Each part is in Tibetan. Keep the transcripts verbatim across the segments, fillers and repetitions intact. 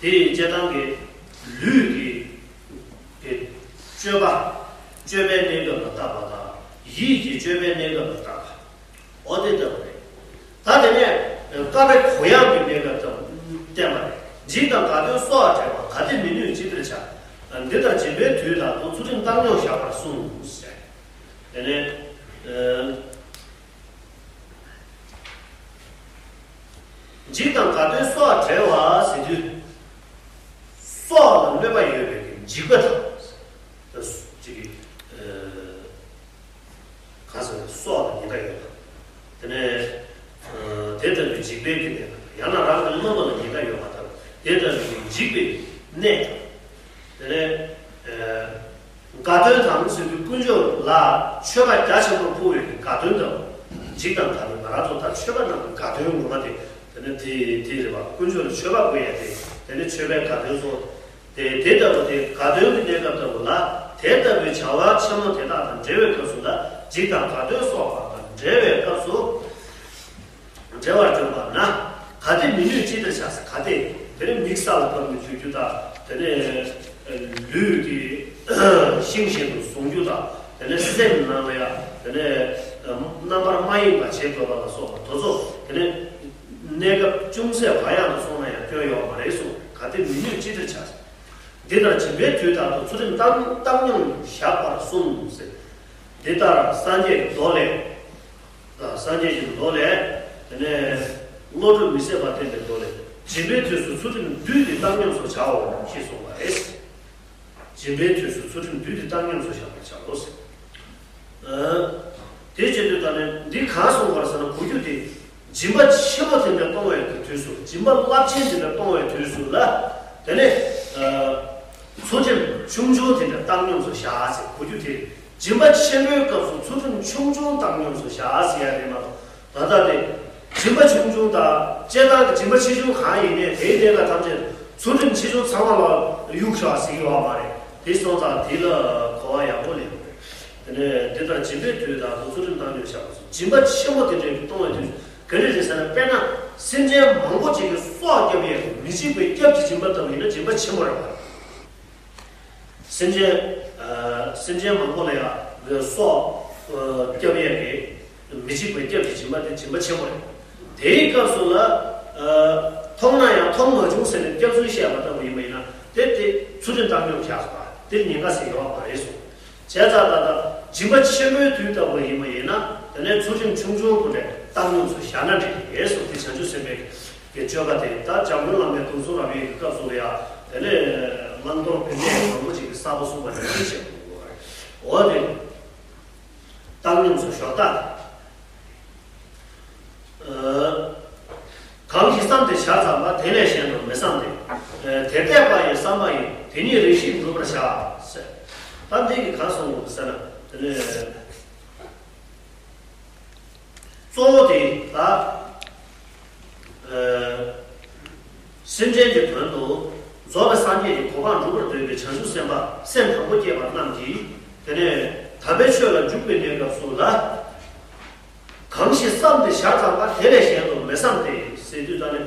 དེ་ཡི་སྤྱིར་བཏང་གི་ལུས་ཀྱི་གི་སྤྱོད་པ། སྤྱོད་པའི་གནས་སྐབས་ལ་བརྟག་པ་དང་། ཡིད་ཀྱི་སྤྱོད་པའི་གནས་སྐབས་ལ་བརྟག་པ། འོ་དེ་ལྟ་བུ་རེད། ད་དེ་ནས་བསྐལ་པའི་གུ་ཡངས་ཀྱི་གནས་སྐབས་ལ་བསྟན་པ་རེད། འཇིག་དང་དགའ་སྟོན་སོགས་བྲལ་བ། ག་དེ་མི་ནུས་ཅི་བདེར་བྱ། འདི་ལྟར་སྦྱིན་པའི་དུས་དག་ཏུ། ཚུལ་ཁྲིམས་བཏང་སྙོམས་བཞག་པར་གསུངས། དེ་ནས། འཇིག་དང་དགའ་སྟོན་སོགས་བྲལ་བ་ཟེར་དུས། སྲོག་ལ་གནོད་པ་ཡོད་པའི་འཇིགས་པ་དང་། ཅིག་གི་གང་ཟེར་ན་སྲོག་ལ་ཉེན་ཁ་ཡོད་པ། དེ་ནས་དེ་ལྟ་བུའི་འཇིགས་པའི་གནས་དང་། ཡང་ན་རང་གི་རྣམ་པ་ལ་ཉེན་ཁ་ཡོད་པ་དང་། དེ་ལྟ་བུའི་འཇིགས་པའི་གནས་དང་། དེ་ནས། དགའ་སྟོན་དང་ཟེར་དུས་དཀོན་མཆོག་ལ་མཆོད་པ་རྒྱ་ཆེན་པོ་ཕུལ་བའི་དགའ་སྟོན་དང་། འཇིག་དང་དགའ་སྟོན། ང་རང་ཚོ་ད་མཆོད་པ་རྣམས་ཀྱི་དགའ་སྟོན་ངོ་མ་དེ། དེ་ནི་དེ་དེ་རེད་པ། དཀོན་མཆོག་ལ་མཆོད་པ་ཕུལ་ཡ་དེ། དེ་ནི་མཆོད་པའི་དགའ་སྟོན་སོགས། དེ་དེ་ལྟ་བུ་དེ་དགའ་སྟོན་གྱི་གནས་སྐབས་ལྟ་བུ་ལ། དེ་ལྟ་བུའི་བྱ་བ་ཆེན་མོ་དེ་དག་དང་འབྲེལ་བའི་སྐབས་སུ་ལ། འཇིག་དང་དགའ་སྟོན་སོགས་པ་དང་འབྲེལ་བའི་སྐབས་སུ། འབྲལ་བར་འགྱུར་བ་ན། ག་དེ་མི་ནུས་ཅི་བདེར་བྱ་ཟེར། ག་དེ་དེ་ནི་དམིགས་བསལ་ལ་བབས་ནས་འཇུག་རྒྱུ་དང་། དེ་ནས་ལུས་ཀྱི་ཤིང་བཞིན་དུ་བཟུང་རྒྱུ་དང་། དེ་ནས་སེམས་ནང་ལ་ཡང་དེ་ནས་རྣམ་པར་མ་གཡེང་བ་བྱེད་དགོས་པ་ལ་སོགས་པ་དེ་ཚོ། དེ་ནས་གནས་སྐབས་ཅུང་ཟད་བག་ཡངས་དུ་སོང་ན་ཡང་སྐྱོན་ཡོད་མ་རེད་གསུངས། ག་དེ་མི་ནུས་ཅི་བདེར་བྱ་ཟེར། འདི་ལྟར་སྦྱིན་པའི་དུས་དག་ཏུ། ཚུལ་ཁྲིམས་བཏང་བཏང་སྙོམས་བཞག་པར་གསུངས་ཟེར། འདི་ལྟར་སངས་རྒྱས་ཀྱི་མདོ་ལས། སངས་རྒྱས་ཀྱི་མདོ་ལས། དེ་ནས་བློ་གྲོས་མི་ཟད་པ་བསྟན་པའི་མདོ་ལས། སྦྱིན་པའི་དུས་སུ་ཚུལ་ཁྲིམས་བསྡུས་ཏེ་བཏང་སྙོམས་སུ་བྱའོ་ཞེས་གསུངས་པ་རེད། སྦྱིན་པའི་དུས་སུ་ཚུལ་ཁྲིམས་བསྡུས་ཏེ་བཏང་སྙོམས་སུ་བཞག་པར་བྱའོ་ཟེར། དེ་བྱེད་དུས་ད་ནི་འདི་གང་གསུངས་པར་ཟེར་ན། གོ་རྒྱུ་དེ། སྦྱིན་པ་ཆེན་པོ་དེ་འདྲ་གཏོང་བའི་དུས་སུ། སྦྱིན་པ་རླབས་ཆེན་དེ་འདྲ་གཏོང་བའི་དུས་སུ་ལ། དེ་ནས་ཚུལ་ཁྲིམས་ཆུང་ཆུང་དེ་འདྲ་བཏང་སྙོམས་སུ་བཞག་ཟེར། གོ་རྒྱུ་དེ། སྦྱིན་པ་ཆེན་པོའི་སྐབས་སུ་ཚུལ་ཁྲིམས་ཆུང་ཆུང་བཏང་སྙོམས་སུ་བཞག་ཟེར་ཡ་རེད་མ་གཏོགས། ད་ལྟ་དེ། སྦྱིན་པ་ཆུང་ཆུང་དང་། སྤྱིར་བཏང་གི་སྦྱིན་པ་ཆེ་ཆུང་གང་ཡིན་ནའི་དེའི་གནས་སྐབས་ཐམས་ཅད་ཚུལ་ཁྲིམས་ཆེ་ཆུང་ཚང་མ་ལ་གཡུག་བཞག་ཟེར་གྱི་ཡོད་མ་རེད། དེ་སོང་ཙང་དེ་ལ་གོ་བ་ཡག་པོ་ལེན་དགོས། དེ་ནས་འདི་ལྟར་སྦྱིན་པའི་དུས་དག་ཏུ། ཚུལ་ཁྲིམས་བཏང་སྙོམས་བཞག་པར་གསུངས། སྦྱིན་པ་ཆེན་པོ་དེ་འདྲའི་གཏོང་བའི་དུས་ག་རེ་རེད་ཟེར་ན། དཔེར་ན་སེམས་ཅན་མང་པོ་ཅིག་གི་སྲོག་སྐྱོབ་ཡས་མི་འཇིགས་པའི་སྐྱབས་ཀྱི་སྦྱིན་པ་ལྟ་བུ་ཡིན་ན་སྦྱིན་པ་ཆེན་པོ་རེད་པ། སེམས་ཅན། ཨ། སེམས་ཅན་མང་པོ་ལ་ཡང་སྲོག་ཨ། སྐྱོབ་ཡས་ཀྱི་མི་འཇིགས་པའི་སྐྱབས་ཀྱི་སྦྱིན་པ་དེ་སྦྱིན་པ་ཆེན་པོ་རེད། དེའི་སྐབས་སུ་ལ། ཨ། མཐོང་ན་ཡང་མཐོང་མ་བྱུང་ཟེར་ནས་སྐྱབས་ཚུལ་བཤད་པ་ལྟ་བུ་ཡིན་པ་ཡིན་ན། དེ་དེ་ཚུལ་ཁྲིམས་བཏང་སྙོམས་བཞག་པ་དེ་ཉེན་ཁ་ཟེར་ཡོད་མ་རེད་གསུངས། བྱས་ཙང་ད་ལྟ་སྦྱིན་པ་ཆེན་པོའི་དུས་ལྟ་བུ་ཡིན་པ་ཡིན་ན། དེ་ནས་ཚུལ་ཁྲིམས་ཆུང་ཆུང་དེ་འདྲ་བཏང་སྙོམས་སུ་བཞག་ན་འགྲིག་གི་རེད་གསུངས། དེ་བྱང་ཆུབ་སེམས་དཔའི་གི་སྤྱོད་པ་དེ། ད་འཇམ་མགོན་བླ་མའི་དུག་གསུམ་རབ་དབྱེ་གི་སྐབས་སུ་ལ་ཡང་། དེ་ནས་བླང་དོར་བེད་མེད་མང་པོ་ཅིག་གི་གསར་པ་གསུངས་པ་དེ་འདྲ་བཤད་དགོས་པ་རེད། འོ་དེ་བཏང་སྙོམས་སུ་ཞོག་ད། ཨ། གང་ཞིག་བསམས་ཏེ་བྱས་ཙམ་པ། དེ་ལས་གཞན་དུ་མི་བསམ་སྟེ། ཨ། དེ་བལྟས་པ་ཡི་བསམ་པ་ཡིས། དེ་ཉིད་རེ་ཞིག་འགྲུབ་པར་བྱ། ཟེར། ད་འདི་གི་གང་གསུངས་ཡོད་ཟེར་ན། དེ་ནས། གཙོ་བོ་དེ་ད། ཨ། སེམས་ཅན་གྱི་དོན་དུ་རྫོགས་པའི་སངས་རྒྱས་ཀྱི་གོ་འཕང་སྒྲུབ་པར་འདོད་པའི་བྱང་ཆུབ་སེམས་དཔའ་སེམས་དང་པོ་སྐྱེས་པ་རྣམས་ཀྱིས། དེ་ནས་དམ་པའི་ཆོས་ལ་འཇུག་པའི་གནས་སྐབས་སུ་ལ། གང་ཞིག་བསམས་ཏེ་བྱས་ཙམ་པ། དེ་ལས་གཞན་དུ་མི་བསམ་སྟེ། ཟེར་དུས་ད་ནི།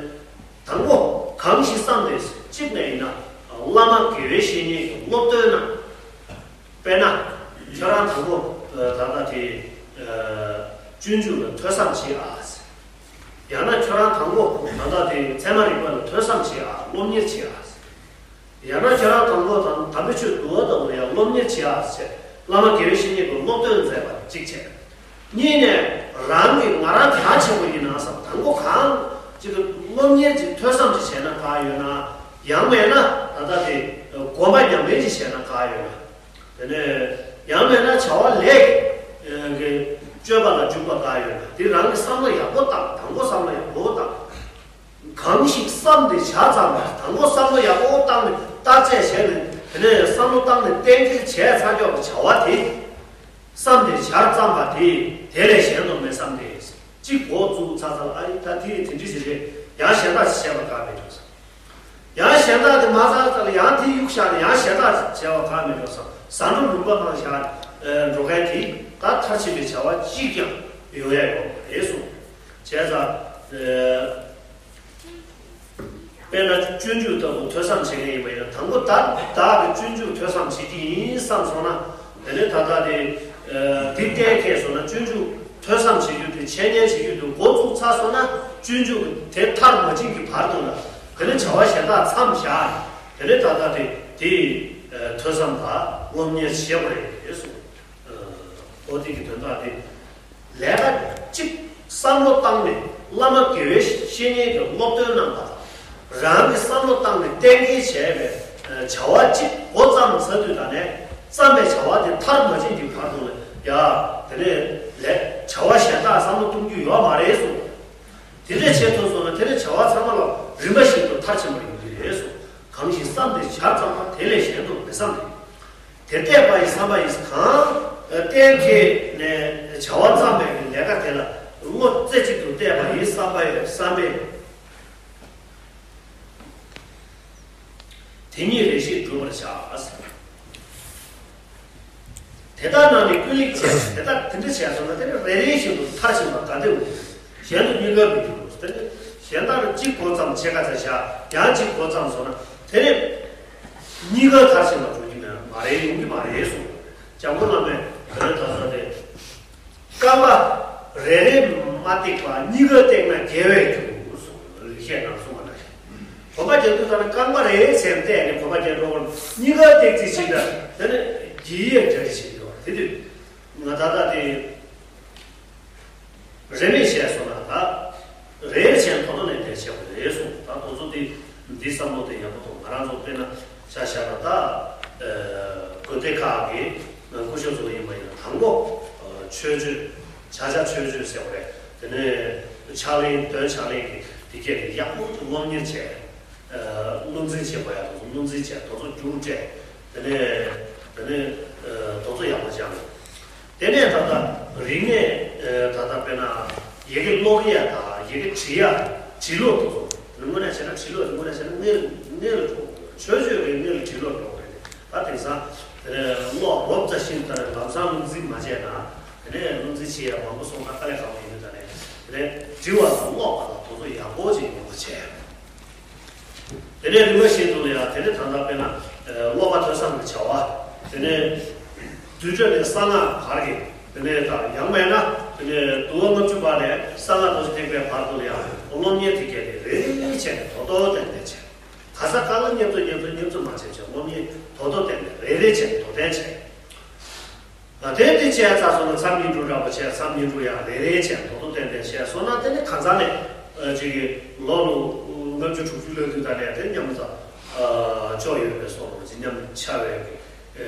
དང་པོ་གང་ཞིག་བསམས་ཏེ། གཅིག་ནས་ཡིན་ན་བླ་མ་དགེ་བའི་བཤེས་གཉེན་གྱི་སློབ་སྟོན་ན། དཔེར་ན། ཁྱོད་རང་དང་པོ་ད་ལྟ་དེ་སྤྱོད་འཇུག་ལ་ཐོས་བསམ་བྱེད་ཨ་ཟེར། ཡང་ན་ཁྱོད་རང་དང་པོ་ད་ལྟ་དེ་ཚད་མ་རིག་པ་ལ་ཐོས་བསམ་བྱེད་ཨ། སློབ་གཉེར་བྱེད་ཨ་ཟེར། ཡང་ན་ཁྱོད་རང་དང་པོ་དང་དམ་པའི་ཆོས་འདུལ་བ་ལྟ་བུ་ལ་ཡང་སློབ་གཉེར་བྱེད་ཨ་ཟེར། བླ་མ་དགེ་བའི་བཤེས་གཉེན་གྱི་སློབ་སྟོན་མཛད་པ་གཅིག་བྱས། གཉིས་ནས་རང་གི་ང་རང་གལ་ཆེན་པོ་ཡིན་ན་བསམ། དང་པོ་གང་ཅིག་སློབ་གཉེར་གྱི་ཐོས་བསམ་ཅིག་བྱས་ན་ག་ཡོད་ན། ཡང་མེད་ན་ད་ལྟ་དེ་སྒོམ་པ་ཉམས་ལེན་ཅིག་བྱས་ན་ག་ཡོད་ན། དེ་ནས་ཡང་མེད་ན་བྱ་བ་ལས་ཀྱི་སྤྱོད་པ་ལ་འཇུག་པ་ག་ཡོད་ན། དེ་རང་གི་བསམ་བློ་ཡག་པོ་བཏང་། དང་པོ་བསམ་བློ་ཡག་པོ་བཏང་། གང་ཞིག་བསམས་ཏེ་བྱས་ཙམ་པ། དང་པོ་བསམ་བློ་ཡག་པོ་བཏང་ནས་བརྟག་དཔྱད་བྱས་ནས། དེ་ནས་བསམ་བློ་བཏང་ནས་གཏན་འཁེལ་བྱས་ཚར་ཀྱོག་གི་བྱ་བ་དེ། བསམས་ཏེ་བྱས་ཙམ་པ་དེ། དེ་ལས་གཞན་དུ་མི་བསམ་སྟེ། གཅིག་འགོ་བཙུགས་ཚར་ཚར་ལ། ཨ་ཡི་ད་དེ་དེ་འདྲ་ཞིག་རེད། ཡང་གཞན་དག་ཅིག་བྱས་པ་ག་མེད་འགྲོ་བསམ། ཡང་གཞན་དག་དེ་མ་ཚར་ཚར་ལ་ཡང་དེ་གཡུག་བཞག་ནས་ཡང་གཞན་དག་ཅིག་བྱས་པ་ག་མེད་འགྲོ་བསམ། ཟ་འགྲོ་ལུང་པ་བཏང་བཞག་འགྲོ་མཁན་དེ་ད་མཐར་ཕྱིན་པའི་བྱ་བ་གཅིག་ཀྱང་ཡོང་ཡ་ཡོད་མ་རེད་གསུངས། བྱས་ཙང་། དཔེར་ན་སྤྱོད་འཇུག་ལྟ་བུ་ཐོས་བསམ་བྱེད་མཁན་ཡིན་པ་ཡིན་ན། དང་པོ་བདག་བདག་གིས་སྤྱོད་འཇུག་ཐོས་བསམ་བྱེད་ཀྱི་ཡིན་བསམ་སོང་ན། དེ་ནས་ད་ལྟ་དེ་འདི་གཏན་འཁེལ་སོང་ན། སྤྱོད་འཇུག་ཐོས་བསམ་བྱེད་རྒྱུ་དེ། འཆད་ཉན་བྱེད་རྒྱུ་དེ་འགོ་བཙུགས་ཚར་སོང་ན། སྤྱོད་འཇུག་དེ་མཐར་མ་ཕྱིན་གྱི་བར་དུ་ལ། དེ་ནས་བྱ་བ་གཞན་དག་མཚམས་བཞག་དེ་ནས་ད་ལྟ་དེ་དེ་ཐོས་བསམ་དང་སློབ་གཉེར་བྱེད་དགོས་རེད་གསུངས། ཨོ་དེ་གི་དོན་དག་དེ། ལས་ཀ་གཅིག་བསམ་བློ་བཏང་ནས། བླ་མ་དགེ་བའི་བཤེས་གཉེན་གྱི་སློབ་སྟོན་གནང་བ་དང་། རང་གིས་བསམ་བློ་བཏང་ནས་གཏན་འཁེལ་བྱས་པའི་བྱ་བ་གཅིག་འགོ་བརྩམས་ཚར་དུས། ད་ནས་བརྩམས་པའི་བྱ་བ་དེ་མཐར་མ་ཕྱིན་གྱི་བར་དུ་ལ་ཡ། དེ་ནས་ལས་བྱ་བ་གཞན་དག་བསམ་བློ་གཏོང་རྒྱུ་ཡོད་མ་རེད་གསུངས། དེ་འདྲ་བྱེད་ཐུབ་སོང་ན། དེ་ནས་བྱ་བ་ཚང་མ་ལ་རིམ་པ་བཞིན་དུ་མཐར་ཕྱིན་པ་ཡོང་གི་རེད་གསུངས། གང་ཞིག་བསམ་དེ་བྱར་བརྩམས་པ། དེ་ལས་གཞན་དུ་མི་བསམ་སྟེ། དེ་གཏད་པ་ཡི་བསམ་པ་ཡིས། གང་གཏན་འཁེལ་ནས་བྱ་བ་བརྩམས་པའི་ལས་ཀ་དེ་ལ་བློ་རྩེ་གཅིག་ཏུ་གཏད་པ་ཡི་བསམ་པ་ཡི་བསམ་པས། དེ་ཉིད་རེ་ཞིག་བསྒྲུབ་པར་བྱ། དེ་དག་རྣམས་ནི་ཀུན་ལེགས་བྱས། དེ་དག་དེ་འདྲ་བྱས་སོང་ན། དེ་ནི་རེ་རེ་བཞིན་དུ་མཐར་ཕྱིན་པ་ག་དེ་འོང་། གཞན་དུ་གཉིས་ཀ་མི་འགྱུར་རོ། དེ་ནི་གཞན་དག་ནི་གཅིག་འགོ་བརྩམས་བྱས་ཁ་ཚ་བཞག་ཡང་གཅིག་འགོ་བརྩམས་སོང་ན། དེ་ནི་གཉིས་ཀ་མཐར་ཕྱིན་པ་འགྲོ་རྒྱུ་མེད། མ་རེད། ཡོང་གི་མ་རེད་གསུངས། འཇམ་མགོན་བླ་མས་དེ་ལྟར་གསུངས་ཏེ། རྐང་པ་རེ་རེ་མ་བཏེགས་པར། གཉིས་ཀ་བཏེགས་ན་རྒྱལ་བའི་རྒྱུ། གསུངས། ལེགས་བཤད་ནང་གསུངས་པ་ནང་བཞིན། གོམ་པ་རྒྱག་དུས་ཙམ་ནས་རྐང་པ་རེ་བྱས་བཏེགས་ནས་གོམ་པ་རྒྱག་འགྲོ་བར། གཉིས་ཀ་བཏེགས་ཚེ་ཕྱིན་ན་དེ་ནི་རྒྱལ་བའི་རྒྱུ་ཞིག་ཡོད་རེད། དེ་དུས་ང་ད་ལྟ་དེ་རེ་མེད་བྱས་སོང་ན། ད་རེ་བྱས་ཐོག་ཐོག་ནས་དེ་བྱས་པ་རེད་གསུངས། ད་དེ་ཚོ་དེ་འདི་བསམ་བློ་དེ་ཡག་པོ་ཐོག་ང་རང་ཚོ་དཔེར་ན་ཆ་བཞག་ན། ད་དགོན་སྡེ་ཁག་གི་སྐུ་ཞབས་ཚོ་ཡིན་པ་ཡིན་ན། དང་པོ་ཆོས་སྤྱོད། བྱ་བྱ་ཆོས་སྤྱོད་ཟེར་བ་རེད། དེ་ནས་ཕྱག་ལེན། འདོན་ཕྱག་ལེན་གྱི་དེ་སྐད་དེ་ཡག་པོ་སློབ་གཉེར་བྱས། བློ་འཛིན་བྱེད་པ་ཡག་པོ་བློ་འཛིན་བྱས། དེ་ཚོ་རྒྱུགས་སྤྲད། དེ་ནས་དེ་ནས་དེ་ཚོ་ཡག་པོ་སྦྱངས། དེ་ནས་ད་ལྟ་རིག་གནས། ད་ལྟ་དཔེར་ན་ཡི་གེ་ཀློག་ཡ་དང་ཡི་གེ་འབྲི་ཡ། འབྲི་ཀློག་དེ་ཚོ་དངོས་གནས་བྱས་ན། འབྲི་ཀློག་དངོས་གནས་བྱས་ན་སྔོན་སྔོན་ལ་འགྲོ། ཆོས་སྤྱོད་ཀྱི་སྔོན་ལ་འབྲི་ཀློག་འགྲོ་དགོས་རེད། ད་དེང་སང་དེ་ནས་ཀློག་རོབ་ཙམ་ཤེས་ཙམ་ནས་ལམ་སང་བློ་འཛིན་མ་བྱས་ན། དེ་ནས་བློ་འཛིན་བྱེད་ཡ་མང་པོ་སོང་ན་དཀའ་ལས་ཁག་པོ་ཡིན་དུས། ད་ནས་དེ་ནས་འབྲི་བ་དང་ཀློག་པ་དང་དེ་ཚོ་ཡག་པོ་ཅིག་ཡོང་བ་བྱས། དེ་ནས་རིམ་པ་བཞིན་དུ་ལ་ཡ། དེ་ནས་ད་ལྟ་དཔེར་ན་ཀློག་པ་ཐོས་བསམ་གྱི་བྱ་བ། དེ་ནས་དུས་ཚོད་ནས་གསང་སྔགས་བར་གྱི། དེ་ནས་ད་ཡང་མེད་ན་དེ་ནས་དུས་བབ་ལྔ་བཅུ་པ་ནས་གསང་སྔགས་རྡོ་རྗེ་ཐེག་པའི་བར་དུ་ལ་ཡ། སློབ་གཉེར་དེ་གལ་ཏེ་རེ་རེ་བྱས་ནས་དོ་དོ་ཏན་ཏན་བྱས། ག་ས་ག་ལ་མཉམ་དུ་མཉམ་དུ་མཉམ་དུ་མ་བྱས་བྱས། སློབ་གཉེར་དོ་དོ་ཏན་ཏན་རེ་རེ་བྱས་ནས་དོ་ཏན་བྱས། དེ་དེ་བྱས་ཚར་སོང་ན། མཚམས་བསྙེན་སྒྲུབ་ར་བ་བྱས། མཚམས་བསྙེན་སྒྲུབ་ཡང་རེ་རེ་བྱས་དོ་དོ་ཏན་ཏན་བྱས་སོང་ན། དེ་ནི་གང་ཟག་ནས་ཅིག་ལོ་ལོ་ལྔ་བཅུ་དྲུག་ཅུ་ལོན་དུས། ད་ནས་དེ་མཉམ་དུ་ཅོག་ཡོད་པའི་བཟོ་འདྲ་ཅིག་མཉམ་ཆགས་པའི་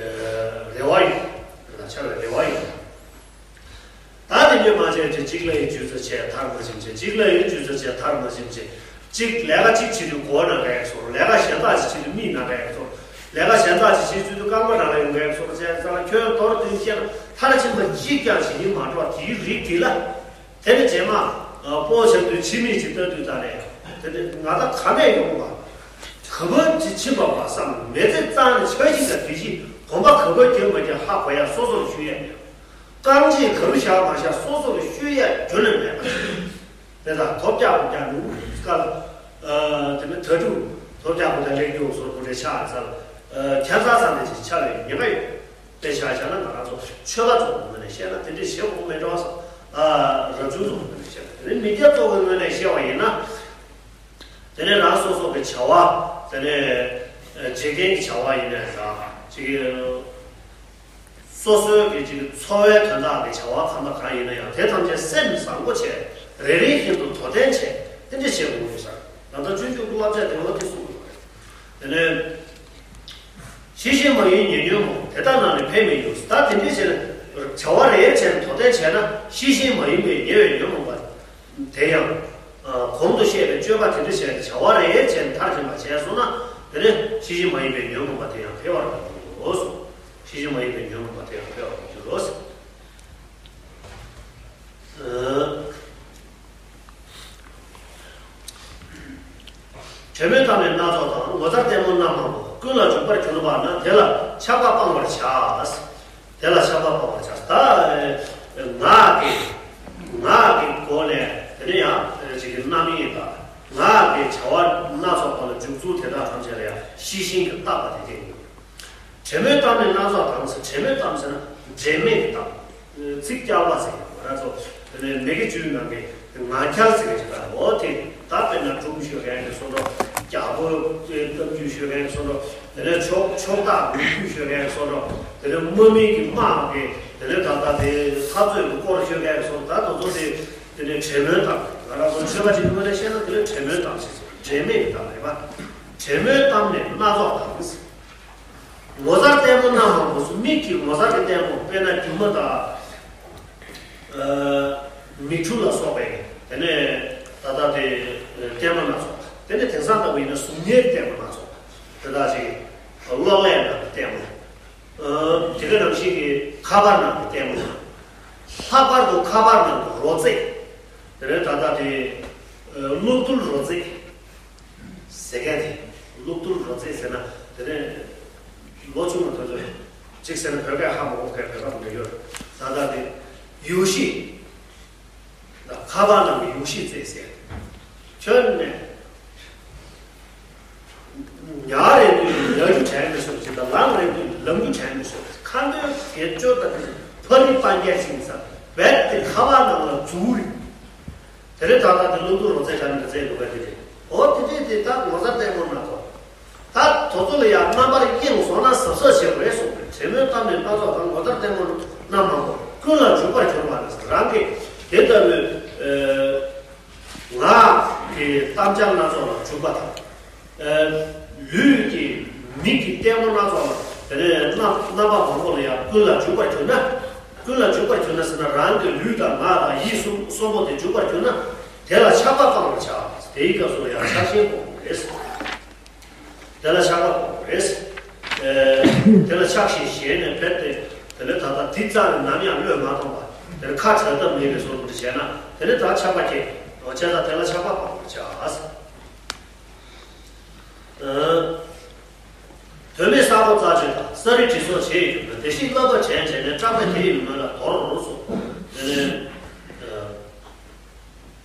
རེ་བ་ཡོད། ཆགས་པའི་རེ་བ་ཡོད། ད་དེ་འདྲ་མ་བྱས་ཅིག་གཅིག་ལ་ཡི་རྒྱུ་ཚ་བྱས་མཐར་མ་ཕྱིན་བྱས། གཅིག་ལ་ཡི་རྒྱུ་ཚ་བྱས་མཐར་མ་ཕྱིན་བྱས། གཅིག་ལས་ཀ་གཅིག་བྱེད་དུས་མགོ་ན་ག་ཡག་བཟོ། ལས་ཀ་གཞན་དག་ཅིག་བྱེད་དུས་མིག་ན་ག་ཡག་བཟོ། ལས་ཀ་གཞན་དག་ཅིག་བྱེད་དུས་རྐང་པ་རང་ལ་ཡོང་ག་ཡག་བཟོ་བྱས་ཙང་ལ། ཁྱོད་མདོར་བསྡུས་བཤད་ན་མཐར་ཕྱིན་པ་གཅིག་ཀྱང་བྱེད་ཀྱི་མ་འགྲོ་བ། དེའི་རིགས་དེ་ལ། དེ་ནི་རྗེས་མ་སྤོ་བྱ་དུས་ཕྱི་མིག་ཅིག་ལྟ་དུས། ད་ནས་དེ་ནི་ང་ད་ག་ནས་ཡོང་བ། ག་པར་ཅིག་ཕྱིན་པ་མ་བསམ། མི་ཚེ་གཙང་ནས་འཆར་གཞི་དང་སྒྲིག་གཞི་གོམ་པ་ག་པར་རྒྱབ་མ་རྒྱབ་ཧ་གོ་ཡ། སོ་སོར་ཤོད་ཡ་མེད། རྐང་རྗེས་ག་རུ་བཞག་མ་བཞག་སོ་སོ་ལ་ཤོད་ཡ་རྒྱུ་ནི་མེད་པ་ཞིག་དེ་དང་ཐོབ་རྒྱག་པོ་རྒྱག་ནུས་སྐབས། དེ་ནི་ད་དུང་ཐོབ་རྒྱག་པོ་དང་ལེགས་སྐྱོང་བཟོ་དགོས་རེད། ཆགས་ཚར། ཁྱད་མཚར་ས་ནས་ཅིག་ཆགས་པའི་ཉེན་ཁ་ཡོད། དཔེ་ཆ་བཞག་ན་ང་རང་ཚོ་ཆོལ་ཁ་ཚོ་གི་ངོས་ནས་བཤད་ན་དེ་འདྲས་བྱེད་དགོས་མེད་འགྲོ་བསམ། རབ་བྱུང་ཚོ་གི་ངོས་ནས་བཤད་ན། དེ་ནི་མི་སྐྱ་ཚོ་གི་ངོས་ནས་བཤད་པ་ཡིན་ན། དེ་ནས་རང་སོ་སོ་གི་བྱ་བ། དེ་ནས་བྱེད་མཁན་གྱི་བྱ་བ་ཡིན་ན་ཡང་འདྲ། ཅིག་སོ་སོའི་གི་ཅིག་འཚོ་བའི་དོན་དག་གི་བྱ་བ་ཚང་མ་གང་ཡིན་ན་ཡང་། དེ་ཐམས་ཅད་སེམས་བཟང་པོ་བྱས། རེ་རེ་བཞིན་དུ་དོ་ལྡན་བྱས། དེ་འདྲ་བྱེད་དགོས་ཡོད་ས་རེད། ད་ལྟ་སྤྱོད་འཇུག་གི་བསླབ་བྱ་དེ་བ་དེ་གསུངས་ཡོད་རེད། དེ་ནས་ཤེས་བཞིན་མ་ཡིན་ཉེ་ཉོན་མོངས། དེ་དག་རྣམས་ནི་ཕན་མི་ཡོང་། ད་དེ་འདྲ་བྱས་ན། བྱ་བ་རེ་རེ་བྱས་ནས་དོ་ལྡན་བྱས་ན། ཤེས་བཞིན་མ་ཡིན་པའི་ཉེ་བའི་ཉོན་མོངས་པ། དེ་ཡང་། ཨ། གོང་དུ་བཤད་པའི་སྤྱོད་པ་དེ་འདྲ་བྱས་ནས་བྱ་བ་རེ་རེ་བྱས་ནས་མཐར་ཕྱིན་པ་བྱས་སོང་ན། དེ་ནས་ཤེས་བཞིན་མ་ཡིན་པའི་ཉོན་མོངས་པ་དེ་ཡང་འཕེལ་བར་འགྱུར་རོ། ཤེས་བཞིན་མ་ཡིན་པའི་ཉོན་མོངས་པ་དེ་ཡང་འཕེལ་བར་འགྱུར་རོ། ཨ། དྲན་མེད་བཏང་བའི་སྣ་ཚོགས་དང་། ངོ་མཚར་ལྟད་མོ་རྣམ་མང་པོ། ཀུན་ལ་འཇུག་པར་གྱུར་པ་ན། དེ་ལ་ཆགས་པ་སྤང་བར་བྱ། དེ་ལ་ཆགས་པ་སྤང་བར་བྱ། ད་ངག་གི་ངག་གི་སྒོ་ནས་དེ་ནས་ཡང་ཅིག་གི་རྣམ་གཡེང་དང་ ངག་གི་བྱ་བ་སྣ་ཚོགས་པ་ལ་འཇུག་ཚུལ་དེ་དག་ཐམས་ཅད་ལ་ཡང་ཤེས་བཞིན་གྱིས་བརྟགས་པ་དེ་སྟེ་ཡིན། བྲེ་མོའི་གཏམ་ནི་སྣ་ཚོགས་དང་ཟེར། བྲེ་མོའི་གཏམ་ཟེར་ན་འབྲེལ་མེད་ཀྱི་གཏམ། ཚིག་རྐྱལ་པ་ཟེར་ཡང་ང་རང་ཚོ་དེ་ནས་མི་གི་བཅུའི་ནང་གི་ངག་འཁྱལ་ཟེར་མཁན་ཞིག་དང་འོ་དེ་ད་དཔེར་ན་སྒྲུང་ཤོད་མཁན་གྱི་བཟོ་འདྲ། རྒྱལ་པོའི་གཏམ་རྒྱུད་ཤོད་མཁན་གྱི་བཟོ་འདྲ། དེ་ནས་ཕྱོགས་ཕྱོགས་བདག་ལོ་རྒྱུས་ཤོད་མཁན་གྱི་བཟོ་འདྲ། དེ་ནས་དམག་མི་གི་དམག་གི་དེ་ནས་ད་ལྟ་དེ་འཐབ་རྩོད་ཀྱི་སྐོར་ཤོད་མཁན་གྱི་བཟོ་འདྲ། ད་དེ་ཚོ་དེ་དེ་ནས་བྲེ་མོའི་གཏམ། ང་རང་ཚོ་ཆོས་པ་ཅིག་གི་ངོས་ནས་བཤད་ན་དེ་ནས་བྲེ་མོའི་གཏམ་ཞེས་ཟེར། འབྲེལ་མེད་ཀྱི་གཏམ་རེད་པ། བྲེ་མོའི་གཏམ་ནི་སྣ་ཚོགས་དང་། ངོ་མཚར་ལྟད་མོ་སྣ་མང་པོ་སོགས། མིག་གིས་ངོ་མཚར་གྱི་ལྟད་མོ་དཔེར་ན་སྒྱུ་མ་དང་། ཨ། མིག་འཕྲུལ་ལ་སོགས་པའི་དེ་ནས་ད་ལྟ་དེ་ལྟད་མོ་སྣ་ཚོགས། དེ་ནས་དེང་སང་ལྟ་བུ་ཡིན་ན་གཟུགས་བརྙན་ལྟད་མོ་སྣ་ཚོགས། དེ་དག་ཅིག་གློག་ཀླད་ནང་གི་ལྟད་མོ། ཨ། དེ་ག་ནང་བཞིན་གྱི་ཁ་པར་ནང་གི་ལྟད་མོ། ལྷག་པར་དུ་ཁ་པར་ནང་གི་རོལ་རྩེད། དེ་ནས་ད་ལྟ་དེ་ཨ། གློག་རྡུལ་རོལ་རྩེད། ཟེར་མཁན་དེ། གློག་རྡུལ་རོལ་རྩེད་ཟེར་ན་དེ་ནས་ལོ་ཆུང་བ་དེ་ཚོས་གཅིག་ཟེར་ན་བོད་སྐད་ཧ་མ་གོ་མཁན་བོད་པ་མི་ཡོད། ད་ལྟ་དེ་ཡུ་ཤི། ཁ་པར་ནང་གི་ཡུ་ཤི་རྩེད་ཟེར། ཁྱོན་ནས་ཉལ་རན་དུས་ཉལ་རྒྱུ་དྲན་མི་སོང་ཅིག་དང་ལངས་རན་དུས་ལངས་རྒྱུ་དྲན་མི་སོང་། ཁ་འདོན་གྱི་སྐྱོ་ད་དེ་ཕ་རི་སྤང་རྒྱག་ཅིག་ས་རྦད་དེ་ཁ་པར་ནང་ལ་འཛུལ་རེད། དེ་རིང་ད་ལྟ་དེ་གློག་རྡུལ་རོལ་རྩེད་ག་ནས་རྩེད་འདུག་ག་དེ་རེད། འོ་དེ་དེ་དེ་ད་ངོ་མཚར་ལྟད་མོ་སྣ་ཚོགས། ད་དེ་ཚོ་ལ་ཡང་རྣམ་པར་གཡེང་སོང་ན་གཟབ་གཟབ་བྱེད་དགོས་གསུངས་པས། བྲེ་མོའི་གཏམ་ནི་སྣ་ཚོགས་དང་། ངོ་མཚར་ལྟད་མོ་སྣ་མང་པོ། ཀུན་ལ་འཇུག་པར་གྱུར་པ་ནི། རང་གི་དེ་ལྟ་བུའི་ཨ། ངག་གི་གཏམ་འཆལ་སྣ་ཚོགས་ལ་འཇུག་པ་དང་། ཨ། ལུས་ཀྱི་མིག་གི་ལྟད་མོ་སྣ་ཚོགས་ལ་དེ་ནས་རྣམ་རྣམ་པ་མང་པོ་ལ་ཡང་ཀུན་ལ་འཇུག་པར་གྱུར་ན། ཀུན་ལ་འཇུག་པར་གྱུར་ན་ཟེར་ན་རང་གི་ལུས་དང་ངག་དང་ཡིད་གསུམ་གསུམ་པོ་དེ་འཇུག་པར་གྱུར་ན། དེ་ལ་ཆགས་པ་སྤང་བར་བྱ། དེའི་སྐབས་སུ་ཡང་ཆགས་ཞེན་སྤོང་དགོས། དེ་ལ་ཆགས་པ་སྤོང་དགོས། ཨེ། དེ་ལ་ཆགས་ཞེན་ཞེན་ནས་བེད་དེ། དེ་ལས་ད་ལྟ་འདི་རྩ་ནས་ནམ་ཡང་བློས་མ་ཐོངས་པ། དེ་ལ་ཁ་བྲལ་ཐབས་མེད་པའི་བཟོ་འདྲ་བྱས་ན་དེ་ནས་ད་ཆགས་པ་སྐྱེ། འོ་བྱས་ཙང་དེ་ལ་ཆགས་པ་སྤང་བར་བྱ། ཨ། དོན་མེད་ས་རྐོ་རྩད་གཅོད་དང་། ས་རིས་དྲི་སོགས་བྱེད་ཡི་འགྱུར་ན། དེ་བཞིན་བསླབ་པ་བྱས་བྱས་ནས། སྐྲག་པས་དེ་ཡི་མོད་ལ་དོར་གསུངས། དེ་ནས་ཨ།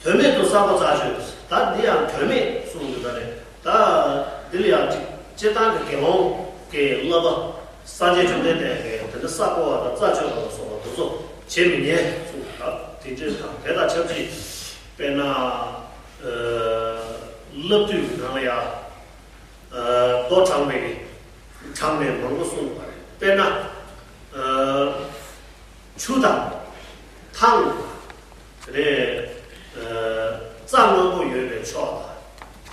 དོན་མེད་དུ་ས་རྐོ་རྩད་གཅོད། ད་འདི་ཡང་དོན་མེད་གསུངས་འདུག་ད་རེད། ད་འདི་ལ་ཡང་སྤྱིར་བཏང་གི་དགེ་སློང་གི་བསླབ་པ། སངས་རྒྱས་བཅོམ་ལྡན་འདས་ཀྱིས་དེ་འདྲ་ས་རྐོ་བ་དང་རྩད་གཅོད་པ་ལ་སོགས་པ་དེ་ཚོ་བྱེད་མི་ཉན་གསུངས། ད་དེ་འདྲ་དང་དེ་དང་ཆབས་ཅིག་དཔེར་ན་ཨ། བསླབ་བཏུས་ནང་ལ་ཡང་། ཨ། མདོ་གྲངས་མེད་ཀྱི་གྲངས་མེད་མང་པོ་གསུངས་པ་རེད། དཔེར་ན། ཨ། ཆུ་དང་། ཐང་། དེ་ནས་ཨ། རྩྭ་སྔོན་པོ་ཡོད་པའི་ཕྱོགས་དང་།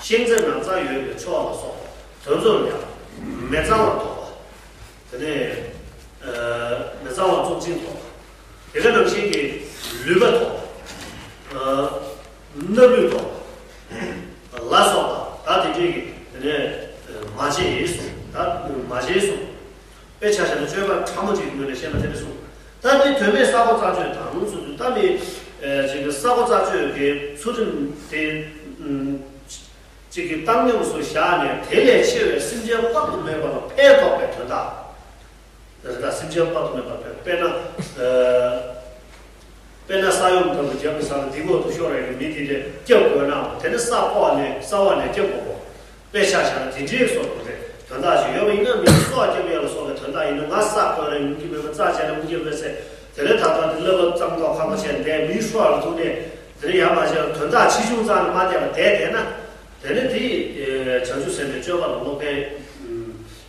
ཤིང་རྩེ་ན་རྩྭ་ཡོད་པའི་ཕྱོགས་ལ་སོགས་པ་དེ་ཚོ་ལ་ཡང་མི་གཙང་བ་དོར་བ། དེ་ནས་ཨ། མི་གཙང་བ་བཙོག་ཅིང་དོར་བ། དེ་ག་ནང་བཞིན་གྱི་ལུད་པ་དོར་བ། ཨ། སྣབས་ལུད་དོར་བ་ལ་སོགས་པ་ད་དེ་འདྲའི་གི་དེ་ནས་མ་བྱེད་གསུངས། ད་མ་བྱེད་གསུངས། དཔེ་ཆ་བཞག་ན་སྤྱོད་པ་ཕྲ་མོ་ཅིག་གི་ངོས་ནས་བཤད་ན་དེ་འདྲ་གསུངས། ད་དེ་དོན་མེད་ས་རྐོ་རྩད་གཅོད་དང་གསུངས་དུས། ད་དེ་ཅིག་གི་ས་རྐོ་རྩད་གཅོད་ཀྱི་ཚུལ་ཁྲིམས་དེ་ཅིག་གི་བཏང་སྙོམས་སུ་བཞག་ནས་དེ་ལས་ཆེ་བའི་སེམས་ཅན་དཔག་ཏུ་མེད་པ་ལ་ཕན་ཐོགས་པའི་དོན་དག། དེ་ལྟར་སེམས་ཅན་དཔག་ཏུ་མེད་པ་དཔེར་ན། ཨ། དཔེར་ན་ས་ཡོམ་ལྟ་བུ་བརྒྱབ་པའི་ས་ལ་འདི་འོག་ཏུ་ཤོར་བའི་མི་དེ་འདྲས་སྐྱབས་དགོས་ནའང་དེ་ནི་ས་རྐོ་བ་ནས་ས་འོག་ནས་སྐྱབས་དགོས་པོ། དཔེ་ཆ་བཞག་ན་དེ་འདྲའི་བཟོ་འདུག་སྟེ། དོན་དག་ཅིག་ཡོད་པ་ཡིན་ན་མི་སྲོག་སྐྱབས་ཡ་ལ་སོགས་པའི་དོན་དག་ཡིན་ན། ང་ས་རྐོ་ནས་ཡོང་གི་མེད་པ། རྩྭ་བྱས་ན་ཡོང་གི་མེད་ཟེར། དེ་ནས་ད་ལྟ་འདི་བསླབ་པ་གཙང་མདོག་ཁ་པོ་བྱས་བསྡད། མིའི་སྲོག་ལ་ཐུག་ནས་དེ་ནས་ཡར་མར་བྱས་ལ་དོན་དག་ཆེ་ཆུང་རྩ་ནས་མ་བལྟས་པ་བསྡད་བསྡད་ན། དེ་ནི་དེ་བྱང་ཆུབ་སེམས་དཔའི་སྤྱོད་པ་ལ་སློབ་མཁན་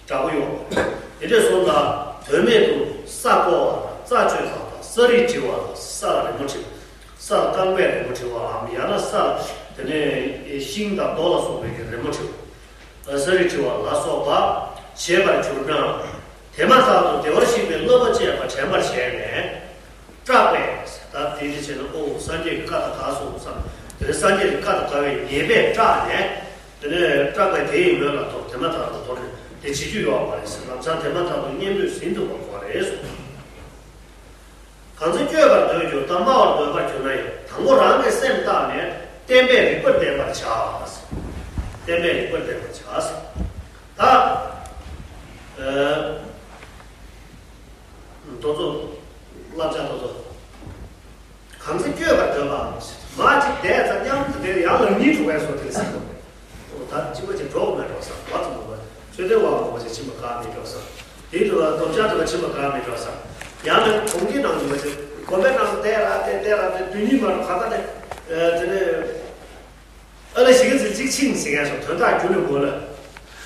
འདྲ་པོ་ཡོང་བ། དེ་འདྲས་སོང་ཙང་དོན་མེད་དུ་ས་རྐོ་བ་དང་། རྩད་གཅོད་པ་དང་། ས་རིས་དྲི་བ་དང་། ས་ལ་རི་མོ་བྲི་བ། ས་ལ་རྐང་པས་རི་མོ་བྲི་བའམ། ཡང་ན་ས་དེ་ནས་ཤིང་དང་རྡོ་ལ་སོགས་པའི་རི་མོ་བྲི་བ། ས་རིས་དྲི་བ་ལ་སོགས་པ་བྱེད་པར་གྱུར་ན། དེ་མ་ཐག་ཏུ་བདེ་བར་གཤེགས་པའི་བསླབ་པ་སྤྱད་པ་དྲན་པར་བྱས་ནས། སྐྲག་པས། ད་དེ་འདྲ་བྱས་ན་ཨོ་སངས་རྒྱས་ཀྱི་བཀའ་དང་འགལ་སོང་བསམ། དེ་ནས་སངས་རྒྱས་ཀྱི་བཀའ་དང་འགལ་བའི་ཉེས་པས་སྐྲག་ནས། དེ་ནས་སྐྲག་པས་དེ་ཡི་མོད་ལ་དོར། དེ་མ་ཐག་ཏུ་དོར་ནས་དེ་བྱེད་རྒྱུ་ཡོད་པ་རེད་ཟེར། ལམ་སང་དེ་མ་ཐག་ཏུ་གཉེན་པོས་ཟིན་ཐུབ་པ་དགོས་རེད་གསུངས། གང་ཚེ་བསྐྱོད་པར་འདོད་གྱུར་དང་། སྨྲ་བར་འདོད་པར་གྱུར་ན་ཡང་། དང་པོ་རང་གི་སེམས་བརྟགས་ནས། བསྟན་པས་རིགས་པར་བསྟན་པར་བྱ། བསྟན་པས་རིགས་པར་བསྟན་པར་བྱ། ད་ཨ། དོ་ཚོ། བསླབ་བྱ་དོ་ཚོ། གང་ཚེ་བསྐྱོད་པར་འདོད་པའམ། མ་གཅིག་བསྡད་ཙང་མཉམ་དུ་བསྡད། ཡང་ལ་གཉིས་འགྲོ་བས་སོ་དེ་ལ་ཟེར་གོ། ད་གཅིག་པ་གཅིག་འགྲོ་མེད་འགྲོ་ས་བ་ཙམ་པ་ཆོས་དེ་བ་མ་བ་ཅིག་ཕྱིན་པ་ག་མེད་འགྲོ་ས། དེ་དུ་བ་སྟོབས་ཆགས་དུ་བ་ཕྱིན་པ་ག་མེད་འགྲོ་ས། ཡང་ན་གོང་གི་ནང་དུ་བ་ཅིག་གོམ་པའི་ནང་དུ་བསྡད་ར་བསྡད་བསྡད་ར་བསྡད་དུས་ཉིན་མ་རུ་ཁ་ཁ་ནས་དེ་ནས། ཨ་ལ་ཞིག་ཚིག་གཅིག་ཕྱིན་ཟེར་ཡ་སོགས་དོན་དག་རྒྱུ་ནི་གོ་ལ།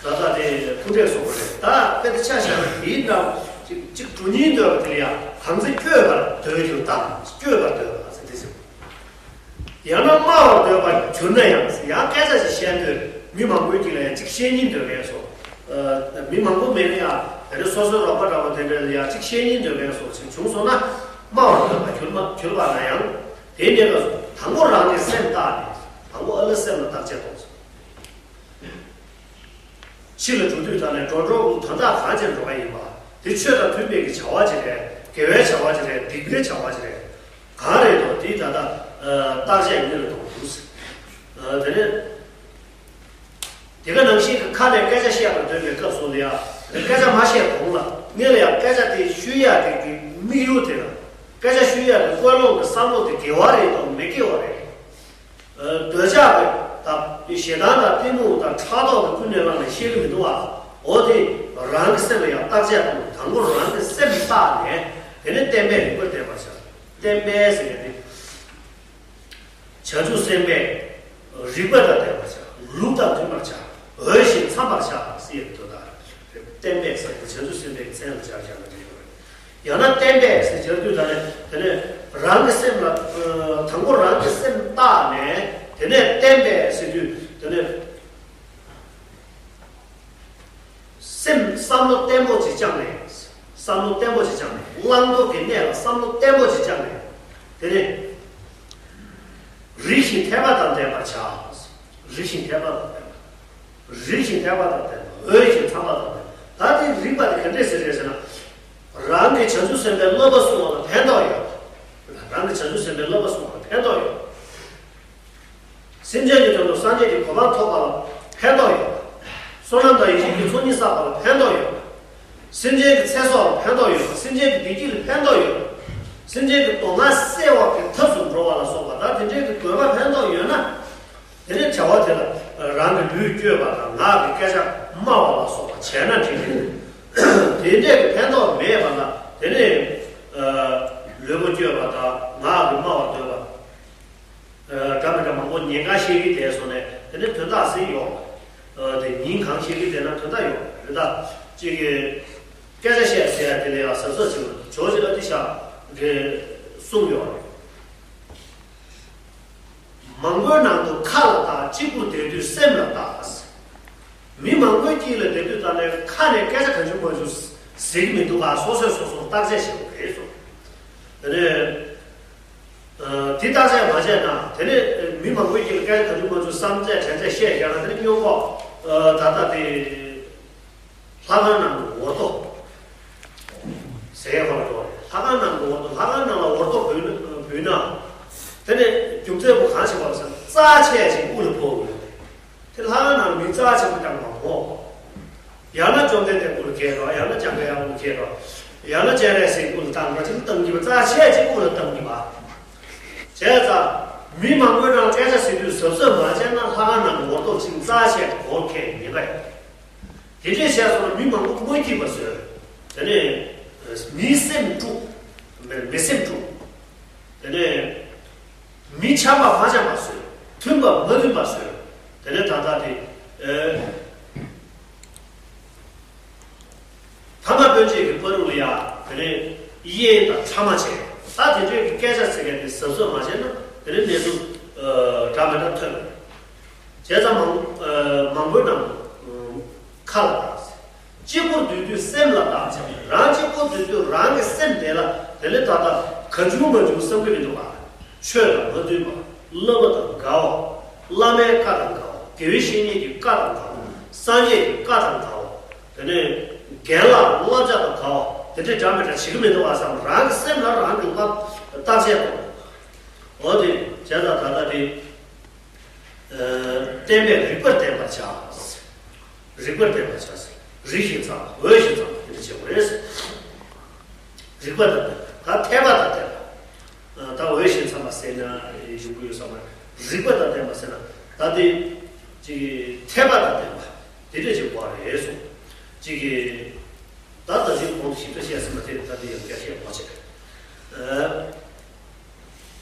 ད་ལྟ་དེ་ཐུག་འཕྲད་སོགས་རེད། ད་དཔེ་དེ་ཆ་བཞག་ན་དེའི་འདྲ་གཅིག་གཅིག་འགྲོ་སྙིང་འདོད་པ་དེ་ལ་ཡ་གང་ཚེ་བསྐྱོད་པར་འདོད་རྒྱུ་དང་བསྐྱོད་པར་འདོད་པ་ཟེར་དེ་ཟེར། ཡང་ན་སྨྲ་བར་འདོད་པར་གྱུར་ན་ཡང་ཟེར། ཡང་སྐད་ཆ་ཞིག་བཤད་འདོད། མི་མང་པོའི་དཀྱིལ་ལ་ཡང་གཅིག་བཤད་སྙིང་འདོད་མཁན་སོགས། མི་མང་པོ་མེད་ན་ཡང་དེ་ནི་སོ་སོའི་རོགས་པ་འདྲ་པོ་དེ་འདྲ་ལ་ཡང་གཅིག་བཤད་སྙིང་འདོད་མཁན་སོགས་ཅིག་བྱུང་སོང་ན། སྨྲ་བར་འདོད་པར་གྱུར་མ་གྱུར་པ་ན་ཡང་། དེའི་གནས་སྐབས་སུ་དང་པོ་རང་གི་སེམས་བརྟགས་ནས། དང་པོ་ཨ་ལ་སེམས་ལ་བརྟག་དཔྱད་གཏོང་ཟེར། ཕྱི་ལ་འགྲོ་དུས་ད་ནས་འགྲོ་འགྲོ་དོན་དག་གང་བྱས་འགྲོ་བ་ཡིན་པ། དེ་ཆོས་དང་མཐུན་པའི་གི་བྱ་བ་ཅིག་རེད། དགེ་བའི་བྱ་བ་ཅིག་རེད། སྡིག་པའི་བྱ་བ་ཅིག་རེད། གང་རེད་དོ་དེའི་ད་ལྟ་བརྟག་དཔྱད་ཡིན་ལ་གཏོང་དགོས། དེ་ནས། དེ་ག་ནང་བཞིན་གྱི་ཁ་ནས་སྐད་ཆ་བཤད་པར་འདོད་པའི་སྐབས་སུ་ལ་ཡང་སྐད་ཆ་མ་བཤད་གོང་ལ་སྔོན་ལ་ཡང་སྐད་ཆ་དེ་ཞུ་ཡ་དེ་གི་དམིགས་ཡུལ་དེ་དང་སྐད་ཆ་ཞུ་ཡ་གི་ཀུན་སློང་གི་བསམ་བློ་དེ་དགེ་བ་རེད་དམ་མི་དགེ་བ་རེད། འདོད་ཆགས་དང་ཞེ་སྡང་དང་གཏི་མུག་དང་ཕྲག་དོག་གི་ཀུན་ནས་བསླངས་ནས་བཤད་གི་མི་འདུག་ཨ། འོ་དེ་རང་གི་སེམས་ལ་ཡང་བརྟག་དཔྱད་གཏོང་དང་པོ་རང་གི་སེམས་བརྟགས་ནས་དེ་ནས་བསྟན་པའི་རིགས་པ་བསྟན་པར་བྱ། བསྟན་པའི་ཟེར་ཡ་དེ། བྱང་ཆུབ་སེམས་དཔའི་རིགས་པ་དང་ལྡན་པར་བྱ། ལུགས་དང་མཐུན་པར་བྱ། འོས་ཤིང་འཚམ་པར་བྱ་ཟེར་ཡོད་དོ། ད་བསྟན་པས་ཟེར་ཏེ་བྱང་ཆུབ་སེམས་དཔའི་མཚན་ལ་སྦྱར་བཞག་པ་དེ་ཡོད་རེད། ཡང་ན་བསྟན་པས་ཟེར་སྦྱར་དུས་ད་ནས་དེ་ནས་རང་གི་སེམས་ལ་དང་པོ་རང་གི་སེམས་བརྟགས་ནས་དེ་ནས་བསྟན་པས་ཟེར་དུས་དེ་ནས། སེམས་བསམ་བློ་བརྟན་པོ་ཅིག་བཅངས་ནས། བསམ་བློ་བརྟན་པོ་ཅིག་བཅངས་ནས་བླང་དོར་གྱི་གནས་ལ་བསམ་བློ་བརྟན་པོ་ཅིག་བཅངས་ནས། དེ་ནས་རིགས་ཤིང་འཐད་པ་དང་ལྡན་པར་བྱ། རིགས་ཤིང་འཐད་པ་དང་ལྡན་པ། རིགས་ཤིང་འཐད་པ་དང་ལྡན་པ། འོས་ཤིང་འཚམ་པ་དང་ལྡན་པ། ད་དེ་རིགས་པ་དེ་ག་འདྲས་ཟེར་རེད་ཟེར་ན། རང་གི་བྱང་ཆུབ་སེམས་དཔའི་བསླབ་པ་སྲུང་བ་ལ་ཕན་ཐོགས་ཡོད། རང་གི་བྱང་ཆུབ་སེམས་དཔའི་བསླབ་པ་སྲུང་བ་ལ་ཕན་ཐོགས་ཡོད། སེམས་ཅན་གྱི་དོན་དུ་སངས་རྒྱས་ཀྱི་གོ་འཕང་ཐོབ་པ་ལ་ཕན་ཐོགས་ཡོད། བསོད་ནམས་དང་ཡེ་ཤེས་ཀྱི་ཚོགས་གཉིས་བསགས་པ་ལ་ཕན་ཐོགས་ཡོད། སེམས་ཅན་གྱི་ཚེ་སྲོག་ལ་ཕན་ཐོགས་ཡོད། སེམས་ཅན་གྱི་བདེ་སྐྱིད་ལ་ཕན་ཐོགས་ཡོད། སེམས་ཅན་གྱི་སྡུག་བསྔལ་སེལ་བ་གི་ཐབས་སུ་འགྲོ་བ་ལ་སོགས་པ་དང་དེ་འདྲའི་གི་དགོས་པ་ཕན་ཐོགས་ཡོད་ན། དེ་ནས་བྱ་བ་དེ་ལ་རང་གི་ལུས་བསྐྱོད་པ་དང་ངག་གི་སྐད་ཆ་སྨྲ་བ་ལ་སོགས་པ་བྱས་ན་འགྲིག་གི་རེད། དེ་འདྲའི་གི་ཕན་ཐོགས་མེད་པ་ལ་དེ་ནས་ལུས་པོ་བསྐྱོད་པ་དང་ངག་གི་སྨྲ་བ་འདོད་པ། འདྲ་མི་འདྲ་མང་པོ་ཉེན་ཁ་ཤེས་ཀྱི་བསྡད་སོང་ནས་དེ་ནས་དོན་དག་ཟིན་ཡོང་། དེ་ཉིན་གང་ཤེས་ཀྱི་བསྡད་ན་དོན་དག་ཡོང་རེད། ད་གཅིག་གི་སྐད་ཆ་བཤད་ཟེར་ཡ་དེ་ལ་ཡང་གཟབ་གཟབ་བྱེད་དགོས། ཇོ་ཇི་ཨ་ཏི་ཤ་གིས་གསུངས་ཡོད་རེད། མང་པོའི་ནང་དུ་ཁ་ལ་བརྟག་གཅིག་པུར་བསྡད་དུས་སེམས་ལ་བརྟག་མི་མང་པོའི་དཀྱིལ་ལ་བསྡད་དུས་ད་ནས་ཁ་ནས་སྐད་ཆ་གང་བྱུང་མང་བྱུང་ཟེར་གྱི་མི་འདུག་ག་སོ་སོས་སོ་སོར་བརྟག་དཔྱད་བྱེད་དགོས་རེད་སོ། དེ་ནས། དེ་བརྟག་དཔྱད་མ་བྱས་ན་དེ་ནས་མི་མང་པོའི་དཀྱིལ་ལ་སྐད་ཆ་གང་བྱུང་མང་བྱུང་བསམ་ཚད་དྲན་ཚད་བཤད་བཞག་ན་དེ་ནས་སྨྱོ་འབོག་ད་ལྟ་དེ། ལྷ་ཁང་ནང་གི་འོར་ཏོ། ཟེར་ཡ་ཁོ་ལ་འགྲོ་རེད། ལྷ་ཁང་ནང་གི་འོར་ཏོ། ལྷ་ཁང་ནང་ལ་འོར་ཏོ་བུད་ན་བུད་ན། དེ་ནས་རྒྱུ་མཚན་པོ་གང་ཞིག་བབས་ཟེར་ན་རྩ་ཆེ་ཞིག་དབུ་ལ་ཕོག་དགོས། དེ་ལྷ་ཁང་ནང་མི་རྩ་ཆེན་པོ་ཀྱང་མ་ཕོག་ཡང་ན་བཅོམ་ལྡན་འདས་དབུ་ལ་འཁེལ་འགྲོ། ཡང་ན་འཇམ་དཔལ་དབྱངས་དབུ་ལ་འཁེལ་འགྲོ། ཡང་ན་སྤྱན་རས་གཟིགས་དབུ་ལ་བཏང་འགྲོ། ཅིག་བཏང་གི་བ། རྩ་ཆེ་ཅིག་དབུ་ལ་བཏང་གི་བ། བྱས་ཙང་མི་མང་པོའི་ནང་སྐད་ཆ་ཟེར་དུས་གཟབ་གཟབ་མ་བྱས་ན་ལྷ་ཁང་ནང་གི་འོར་ཏོ་ཅིག་རྩ་ཆེ་སྒོར་འཁེལ་ཉེན་ཁ་ཡོད། དེ་འདྲས་བྱས་སོང་ན་མི་མང་པོ་མ་སྐྱིད་པ་བཟོས། དེ་ནས་མིའི་སེམས་དཀྲུགས། མི་མི་སེམས་དཀྲུགས། དེ་ནས་མི་འཆམ་པ་མ་འཆམ་པ་བཟོས། མཐུན་པ་མ་མཐུན་པ་བཟོས། དེ་ནས་ད་ལྟ་དེ་ཨེ། ཕ་མ་སྤུན་མཆེད་ཀྱི་བར་དུ་ལ་ཡ་དེ་ནས་གཡེང་དང་ཕྲ་མ་བྱས། ད་དེ་འདྲའི་སྐད་ཆ་ཟེར་མཁན་དེ་གཟབ་གཟབ་མ་བྱས་ན་དེ་ནས་གནས་ཚུལ་འདྲ་མི་འདྲ་ཐོན། བྱས་ཙང་མང་མང་པོའི་ནང་ཁ་ལ་བརྟག་ཟེར། གཅིག་པུར་སྡོད་དུས་སེམས་ལ་བརྟག་བྱས། རང་གཅིག་པུར་སྡོད་དུས་རང་གི་སེམས་དེ་ལ་དེ་ལས་ད་ལྟ་གང་བྱུང་མང་བྱུང་བསམ་གྱི་མི་འདུག་ག་ཆོས་དང་མ་མཐུན་པ། བསླབ་པ་དང་འགལ་བ། བླ་མའི་བཀའ་དང་འགལ་བ། དགེ་བའི་བཤེས་གཉེན་གྱི་བཀའ་དང་འགལ་བ། སངས་རྒྱས་ཀྱི་བཀའ་དང་འགལ་བ། དེ་ནས་རྒན་ལགས་བསླབ་བྱ་དང་འགལ་བ། དེ་འདྲའི་འདྲ་མི་འདྲ་བྱེད་ཀྱི་མི་འདུག་ག་བསམ། རང་གི་སེམས་ལ་རང་གིས་བརྟག་དཔྱད་གཏོང་། འོ་དེ་བྱས་ཙང་ད་ལྟ་དེ། བསྟན་པས་རིགས་པར་བསྟན་པར་བྱ། རིགས་པར་བསྟན་པར་བྱ། རིགས་ཤིང་འཚམ་པ། འོས་ཤིང་འཚམ་པ་དེ་འདྲ་བྱེད་དགོས་རེད། རིགས་པ་དང་ལྡན་པ། ད་འཐད་པ་དང་ལྡན་པ། ད་འོས་ཤིང་འཚམ་པ་ཟེར་ན། ཡོང་གི་ཡོད་ས་མ་རེད། རིགས་པ་དང་ལྡན་པ་ཟེར་ན་ད་དེ་ཅིག་འཐད་པ་དང་ལྡན་པ་དེ་འདྲ་ཅིག་དགོས་རེད་གསུངས། ཅིག་ད་ད་ཅིག་གོང་དུ་ཞིབ་ཕྲ་བཤད་ཟིན་པ་དེ་ད་དེ་ཡང་བསྐྱར་བཤད་དགོས་བྱས།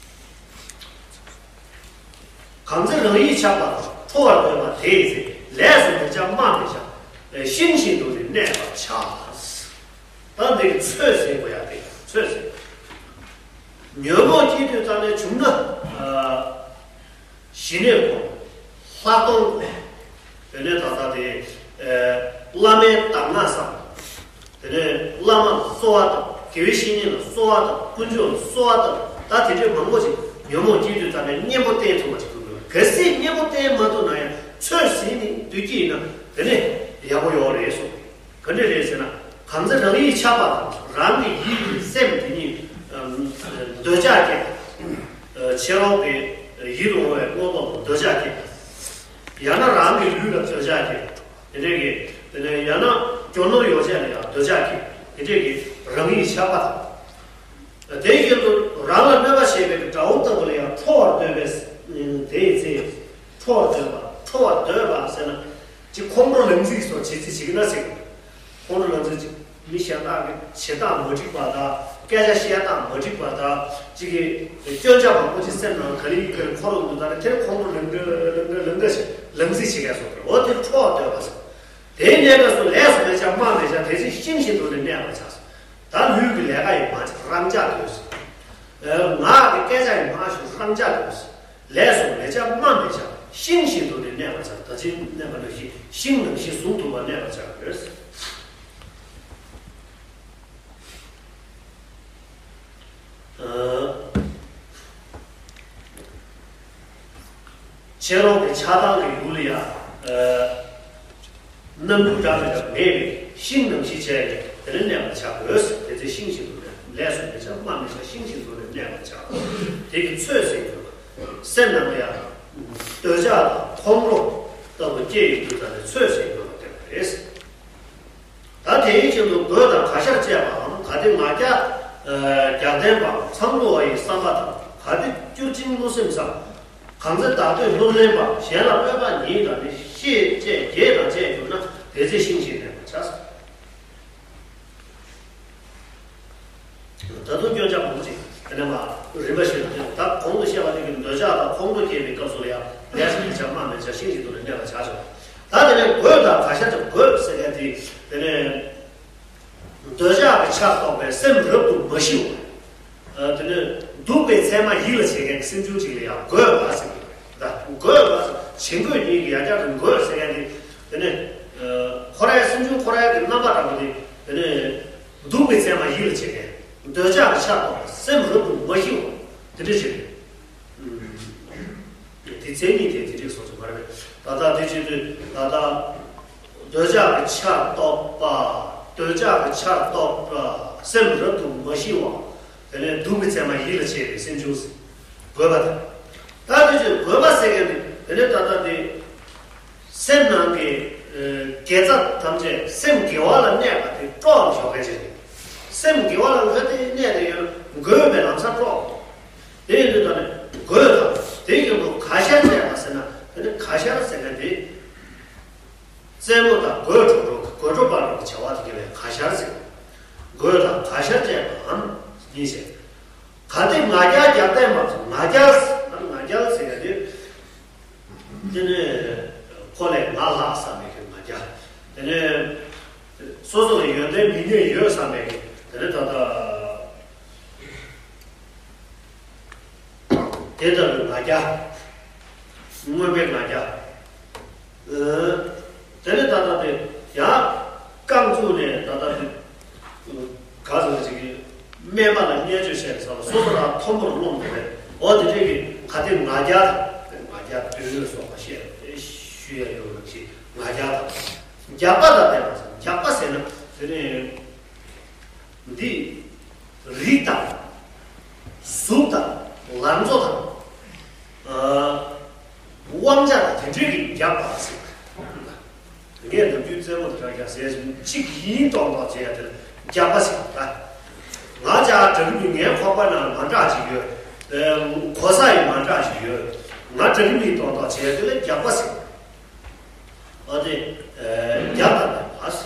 གང་ཚེ་རང་ཡིད་ཆགས་པ་དང་། ཁྲོ་བར་འདོད་པ་དེའི་ཚེ། ལས་སུ་མི་བྱ་རྨ་མི་བྱ། ཤིང་བཞིན་དུ་ནི་གནས་པར་བྱ། ད་འདི་གི་ཚོད་ཟིན་དགོས་ཡ་དེ་ཚོད་ཟིན། ཉོན་མོངས་སྐྱེས་དུས་ཙམ་ནས་བྱུང་ན། ཞི་གནས་སྒོམ། ལྷག་མཐོང་སྒོམ། དེ་ནས་ད་ལྟ་དེ། བླ་མའི་གདམས་ངག་བསམ། དེ་ནས་བླ་མ་ལ་གསོལ་བ་བཏབ། དགེ་བའི་བཤེས་གཉེན་ལ་གསོལ་བ་བཏབ། དཀོན་མཆོག་ལ་གསོལ་བ་བཏབ། ད་དེ་འདྲའི་མང་པོ་ཞིག་ཉོན་མོངས་སྐྱེས་དུས་ཙམ་ནས་གཉེན་པོ་བསྟེན་ཐུབ་པ་ཞིག་དགོས་དགོས། གལ་སྲིད་གཉེན་པོ་བསྟེན་མ་ཐུབ་ན་ཡང་ཚོད་ཟིན་ནས་སྡོད་ཀྱི་ཡིན་ན་དེ་ནས་ཡག་པོ་ཡོད་རེད་གསུངས། ག་འདྲ་རེད་ཟེར་ན། གང་ཚེ་རང་ཡིད་ཆགས་པ་དང་། རང་གི་ཡིད་ཀྱི་སེམས་དེ་ཉིད་འདོད་ཆགས་སྐྱེས། ཕྱི་རོལ་གྱི་ཡིད་དུ་འོང་བའི་དངོས་པོ་ལ་འདོད་ཆགས་སྐྱེས། ཡང་ན་རང་གི་ལུས་ལ་འདོད་ཆགས་སྐྱེས། དེ་འདྲའི་གི་དེ་ནས་ཡང་ན་རྒྱུ་ནོར་ཡོ་བྱད་ལ་ཡང་འདོད་ཆགས་སྐྱེས། དེ་འདྲའི་གི་རང་ཡིད་ཆགས་པ་དང་། དེ་བཞིན་དུ་རང་ལ་གནོད་པ་བྱེད་པའི་དགྲ་བོ་ལྟ་བུ་ལ་ཡང་ཁྲོ་བར་འདོད་པས། དེའི་ཚེ། ཁྲོ་བར་འདོད་པ། ཁྲོ་བར་འདོད་པ་ཟེར་ན། ཅིག་ཁོང་ཁྲོ་ལང་ཚིག་སོགས་བྱེད་རྩིས་བྱེད་ཀྱི་ན་ཟེར། ཁོང་ཁྲོ་ལང་ཚིག་ཅིག་མི་གཞན་དག་གི་བྱེད་སྟངས་མ་འགྲིག་པ་དང་། སྐད་ཆ་བཤད་སྟངས་མ་འགྲིག་པ་དང་། ཅིག་གི་སྐྱོན་ཆ་མང་པོ་ཅིག་སེམས་ནང་ག་ལེ་ག་ལེ་འཁོར་འདུག་ད་ནི་དེར་ཁོང་ཁྲོ་ལང་ལང་ལང་ལང་ལང་ཚིག་བྱེད་ཡ་སོགས་རེད། འོ་དེ་ཁྲོ་བར་འདོད་པ་ཟེར། དེའི་གནས་སྐབས་སུ་ལས་སུ་མི་བྱ་རྨ་མི་བྱ། དེ་ཚེ་ཤིང་བཞིན་དུ་ནི་གནས་པར་བྱ། ད་ལུས་ཀྱི་ལས་ཀ་ཡི་མ་བྱ། རང་འཇགས་དགོས། ངག་གི་སྐད་ཆ་ཡི་མ་ཞུ། རང་འཇགས་དགོས། ལས་སུ་མི་བྱ་རྨ་མི་བྱ། ཤིང་བཞིན་དུ་ནི་གནས་པར་བྱ། ད་ཅི་གནས་པ་ནང་བཞིན་ཤིང་ནང་བཞིན་ཟུངས་ཐུབ་པར་གནས་པར་བྱ་དགོས། ཕྱི་རོལ་གྱི་ཆགས་སྡང་གི་ཡུལ་ལ་ཡང་། རྣམ་འགྱུར་འདྲ་མི་འདྲ་མེད་པའི་ཤིང་ནང་བཞིན་བྱས་ནས་དེ་ལ་གནས་པར་བྱ་དགོས། དེ་ཚེ་ཤིང་བཞིན་དུ་ནི། ལས་སུ་མི་བྱ་རྨ་མི་བྱ། ཤིང་བཞིན་དུ་ནི་གནས་པར་བྱ། དེ་གི་ཚོད་ཟིན་དགོས། སེམས་ནང་ལ་ཡང་འདོད་ཆགས་དང་ཁོང་ཁྲོ་ལྟ་བུ་སྐྱེ་ཡོང་དུས་ཙམ་ནས་ཚོད་ཟིན་དགོས་པ་དེ་རེད། ད་དེའི་ཕྱིར་དུ་རྒོད་དང་ག་ཤར་བཅས་པའམ། ག་དེ་ང་རྒྱལ་རྒྱལ་ལྡན་པའམ། མཚང་འབྲུ་བ་ཡི་བསམ་པ་དང་། ག་དེ་སྐྱུར་ཅིང་བློ་སེམས་བཟང་། གང་ཚེ་བདག་བསྟོད་ནོར་ལེན་པ། གཞན་ལ་སྤྲོད་པ་ཉིད་དང་ནི། ཤེས་བཅས་བརྒྱད་དང་བཅས་གྱུར་ན། དེ་ཚེ་ཤིང་བཞིན་གནས་པར་བྱ། ད་དུང་སྐྱོན་ཆ་མང་པོ་ཅིག་དེ་ནས་མ་རིམ་པ་བཞིན་དུ། ད་གོང་དུ་བཤད་པ་དེ་གི་འདོད་ཆགས་དང་ཁོང་ཁྲོ་སྐྱེས་པའི་སྐབས་སུ་ལ་ཡང་ལས་སུ་མི་བྱ་རྨ་མི་བྱ་ཤིང་བཞིན་དུ་ནི་གནས་པར་བྱ་ཞོག་ད་དེ་ནས་རྒོད་དང་ག་ཤར་བཅས། རྒོད་ཟེར་མཁན་དེ་དེ་ནས་འདོད་ཆགས་ཀྱི་ཆར་གཏོགས་པའི་སེམས་རབ་ཏུ་མ་ཞི་བ། དེ་ནས་སྡུག་པའི་མཚན་མ་ཡིད་ལ་བྱེད་མཁན་གྱི་སེམས་བྱུང་ཅིག་ལ་ཡང་རྒོད་པ་ཟེར་གྱི་རེད། རྒོད་པ་ཟེར། བྱིང་རྒོད་གཉིས་ཀྱི་ཡང་བསྐྱར་དུ་རྒོད་ཟེར་མཁན་དེ་དེ་ནས་ཁོ་རའི་སེམས་བྱུང་ཁོ་རའི་གི་རྣམ་པ་འདྲ་པོ་དེ་དེ་ནས། སྡུག་པའི་མཚན་མ་ཡིད་ལ་བྱེད་མཁན། འདོད་ཆགས་ཀྱི་ཆར་གཏོགས་པ། སེམས་རབ་ཏུ་མ་ཞི་བ། དེ་འདྲ་ཞིག་རེད། དེ་མཚན་ཉིད་དེ་དེ་འདྲ་སོགས་སུ་མ་རེད། ད་ལྟ་དེ་བྱེད་དུས་ད་ལྟ་འདོད་ཆགས་ཀྱི་ཆར་གཏོགས་པ། འདོད་ཆགས་ཀྱི་ཆར་གཏོགས་པ། སེམས་རབ་ཏུ་མ་ཞི་བ། དེ་ནས་སྡུག་པའི་མཚན་མ་ཡིད་ལ་བྱེད་པའི་སེམས་བྱུང་ཟེར། རྒོད་པ་དང་། ད་དེ་བྱེད་རྒོད་པ་ཟེར་མཁན་དེ་དེ་ནས་ད་ལྟ་དེ། སེམས་ནང་གི་དགེ་རྩ་ཐམས་ཅད་སེམས་དགེ་བ་ལ་གནས་པ་དེ་དཀྲོགས་ནས་ཞོག་མཁན་ཅིག་རེད། སེམས་དགེ་བ་ལ་འགོད་དེ་གནས་དེ་ཡོད་ན་རྒོད་པའི་ལམ་སང་དཀྲོགས། དེ་ཡིན་དུས་ད་ནི་རྒོད་དང་དེ་ཡིན་དུ་ག་ཤར་བཅས་པ་ཟེར་ན། དེ་ནི་ག་ཤར་ཟེར་མཁན་དེ་རྩེད་མོ་དང་རྒོད་འགྲོ་འགྲོ་རྒོད་འགྲོ་པ་འགྲོ་གི་བྱ་བ་དེ་གི་ལས་ག་ཤར་ཟེར། རྒོད་དང་ག་ཤར་བཅས་པའམ་ཡིན་ཞེས། ག་དེ་ང་རྒྱལ་རྒྱལ་བསྟན་པ། ང་རྒྱལ་ང་རྒྱལ་ཟེར་ཡ་དེ། དེ་ནས་ཁོ་ལས་ང་ལྷག་བསམ་པའི་གི་ང་རྒྱལ། དེ་ནས་སོ་སོ་ལ་ཡོན་ཏན་མི་རྙེད་ཡོད་བསམ་པའི་གི། དེ་ནས་ད་ལྟ་དེ་ལྟ་བུའི་ང་རྒྱལ། མངོན་པའི་ང་རྒྱལ། དེ་ནས་ད་ལྟ་དེ་ཡང་རྐང་བཙུགས་ནས་ད་ལྟ་དེ་ག་ཟེར་ཅིག་གི་སྨན་པ་ལ་བརྙས་བཅོས་བྱས་ས་ལ་སོ་སོ་རང་མཐོན་པོར་རློམ་དགོས་པས། འོ་དེ་འདྲས་ཀྱི་ག་དེ་ང་རྒྱལ་དང་ང་རྒྱལ་དོན་ལ་སོགས་པ་བཤད་དེ་ཞུ་ཡ་ཡོད་ལ་ཞིག་ང་རྒྱལ་དང་རྒྱགས་པ་དང་ལྡན་པ། རྒྱགས་པ་ཟེར་ན་དེ་ནས། འདི་རིགས་དང་། གཟུགས་དང་། ལང་ཚོ་དང་། དབང་ཆ་དང་དེ་འདྲའི་གི་རྒྱགས་པ་ཟེར། ངས་ནམ་རྒྱུན་རྩེད་མོ་དེ་འདྲ་རྒྱགས་ཟེར་ཞིང་གཅིག་ཡིན་མདོག་མདོག་བྱས་ཡ་དེ་ལ་རྒྱགས་པ་ཟེར་ད། ང་ཅག་དྲ་རྒྱ་མི་ངའི་ཁོག་པ་ནང་མ་འདྲ་ཅིག་ཡོད། གོ་ས་ཡི་མ་འདྲ་ཞིག་ཡོད། ང་དྲ་གི་མིག་ཏོག་ཏོག་བྱས་དེ་ལ་རྒྱགས་པ་ཟེར། ཨ་དེ་རྒྱགས་དང་ནས་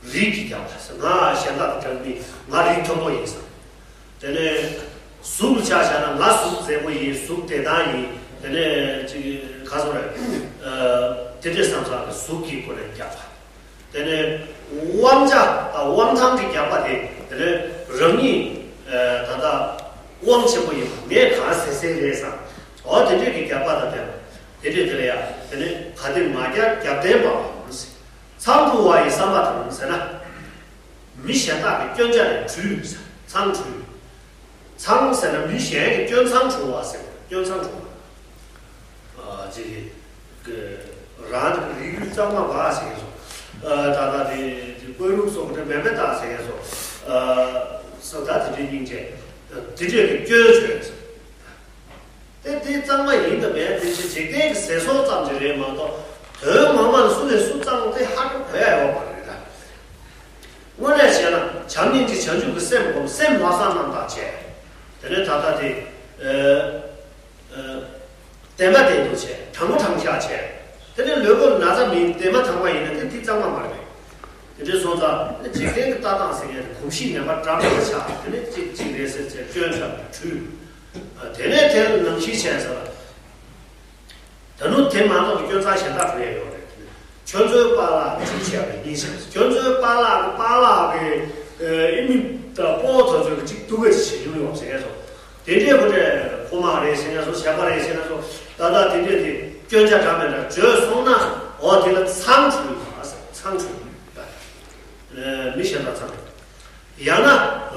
བ། རིགས་ཀྱི་རྒྱགས་པ་ཟེར། ང་གཞན་དག་གི་དྲ་གི་མིག་ང་རིགས་མཐོན་པོ་ཡིན་ཟེར། དེ་ནས་གཟུགས་ལ་ཆ་བཞག་ན་ང་གཟུགས་མཛེས་པོ་ཡིན། གཟུགས་བདེ་ཐང་ཡིན། དེ་ནས་ཅིག་ག་སོ་རེད། དེ་འདྲས་བསམ་བསམ་གི་གཟུགས་ཀྱི་སྒོ་ནས་རྒྱགས་པ། དེ་ནས་དབང་ཆ་དང་དབང་ཐང་གི་རྒྱགས་པ་དེ། དེ་ནས་རང་ཉིད་ད་ལྟ་དབང་ཆེན་པོ་ཡིན་པ། ངས་གང་ཟེར་ཟེར་རེད་བསམ། འོ་དེ་འདྲས་ཀྱི་རྒྱགས་པ་དང་ལྡན་པ། དེ་འདྲས་དེ་ལ་ཡ་དེ་ནས་ག་དེ་མ་རྒྱགས་རྒྱབ་རྟེན་པའམ་ཟེར། མཚང་འབྲུ་བ་ཡི་བསམ་པ་དང་ཟེར་ན། མི་གཞན་དག་གི་སྐྱོན་ཆ་ལས་འཁྲུལ་ཟེར། མཚང་འཁྲུལ། མཚང་ཟེར་ན་མི་གཞན་གྱི་སྐྱོན་མཚང་འཁྲུལ་བ་ཟེར་བ། སྐྱོན་མཚང་འཁྲུལ་བ། ཨ་ཅེ་གི་རང་གི་རིགས་རུས་གཙང་མ་བ་ཟེར་ཡས་སོ། ཨ་ད་ལྟ་དེ་དེ་ཀོས་རུག་སོགས་དེ་མེ་མེ་ཏག་ཟེར་ཡས་སོ། ཨ་སོ་ད་དེ་འདྲའི་སྙིང་རྗེ་དེ་འདྲས་ཀྱི་སྐྱོན་བརྗོད་ཟེར། དེ་དེ་གཙང་མ་ཡིན་དང་མེད་དེ་ཅི་འཇིག་རྟེན་གྱི་ཟེར་སྲོལ་ཙམ་ཅིག་རེད་མ་གཏོགས། དོན་ངོ་མ་ལ་སུ་ལས་སུ་གཙང་དེ་ཧ་གོ་གོ་ཡ་ཡོད་མ་རེད་ད། དངོས་གནས་བྱས་ན་བྱམས་སྙིང་རྗེ་བྱང་ཆུབ་ཀྱི་སེམས་སྒོམ། སེམས་ལྷག་བསམ་རྣམ་དག་བྱས། དེ་ནས་ད་ལྟ་དེ་ཨ་ཨ་བདེན་པ་བདེན་དུ་བྱས། དྲང་པོ་དྲང་བཞག་བྱས། དེ་ནས་ལུས་པོ་ན་ཚ་མིན་བདེ་མ་དྲང་བ་ཡིན་ན་དེ་དེ་གཙང་མ་མ་རེད། དེ་འདྲའི་སོང་ཙང་འཇིག་རྟེན་གྱི་ལྟ་སྟངས་ཟེར་མཁན་དེ་གོམས་གཤིས་ངན་པ་འདྲ་མི་འདྲ་ཆགས། དེ་ནས་གཅིག་གཅིག་རེད་ཟེར་བྱས་སྐྱོན་ཆགས་ནས་འཁྲུལ། དེ་ནས་དེ་ནང་བཞིན་བྱས་ཟེར་ལ། ད་ནུ་དེ་མ་གཏོགས་ཀྱི་སྐྱོན་མཚང་གཞན་དག་གང་ཡང་ཡོད་རེད། ཁྱོད་ཚོའི་པཱ་ལགས་ཀྱིས་བྱས་པའི་ཉིན་ཞིག་ཁྱོད་ཚོའི་པཱ་ལགས་ཀྱི་པཱ་ལགས་ཀྱི་ཨེ་མི་ད་པོ་ཚོ་ཚོས་ཀྱི་གཅིག་སྡུག་ག་ཅིག་བྱེད་མྱོང་ཡོད་ཟེར་མཁན་ཚོ། དེ་འདྲའི་བུ་འདྲས་ཁོ་མ་རེད་ཟེར་མཁན་ཚོ། བྱས་པ་རེད་ཟེར་མཁན་ཚོ། ད་ལྟ་དེ་འདྲས་དེ་སྐྱོན་ཆ་འདྲ་མི་འདྲ་བརྗོད་སོང་ན། འོ་དེ་ལ་མཚང་འཁྲུལ་བ་ཟེར། མཚང་འཁྲུལ། མི་གཞན་དག་མཚང་འཁྲུལ། ཡང་ན་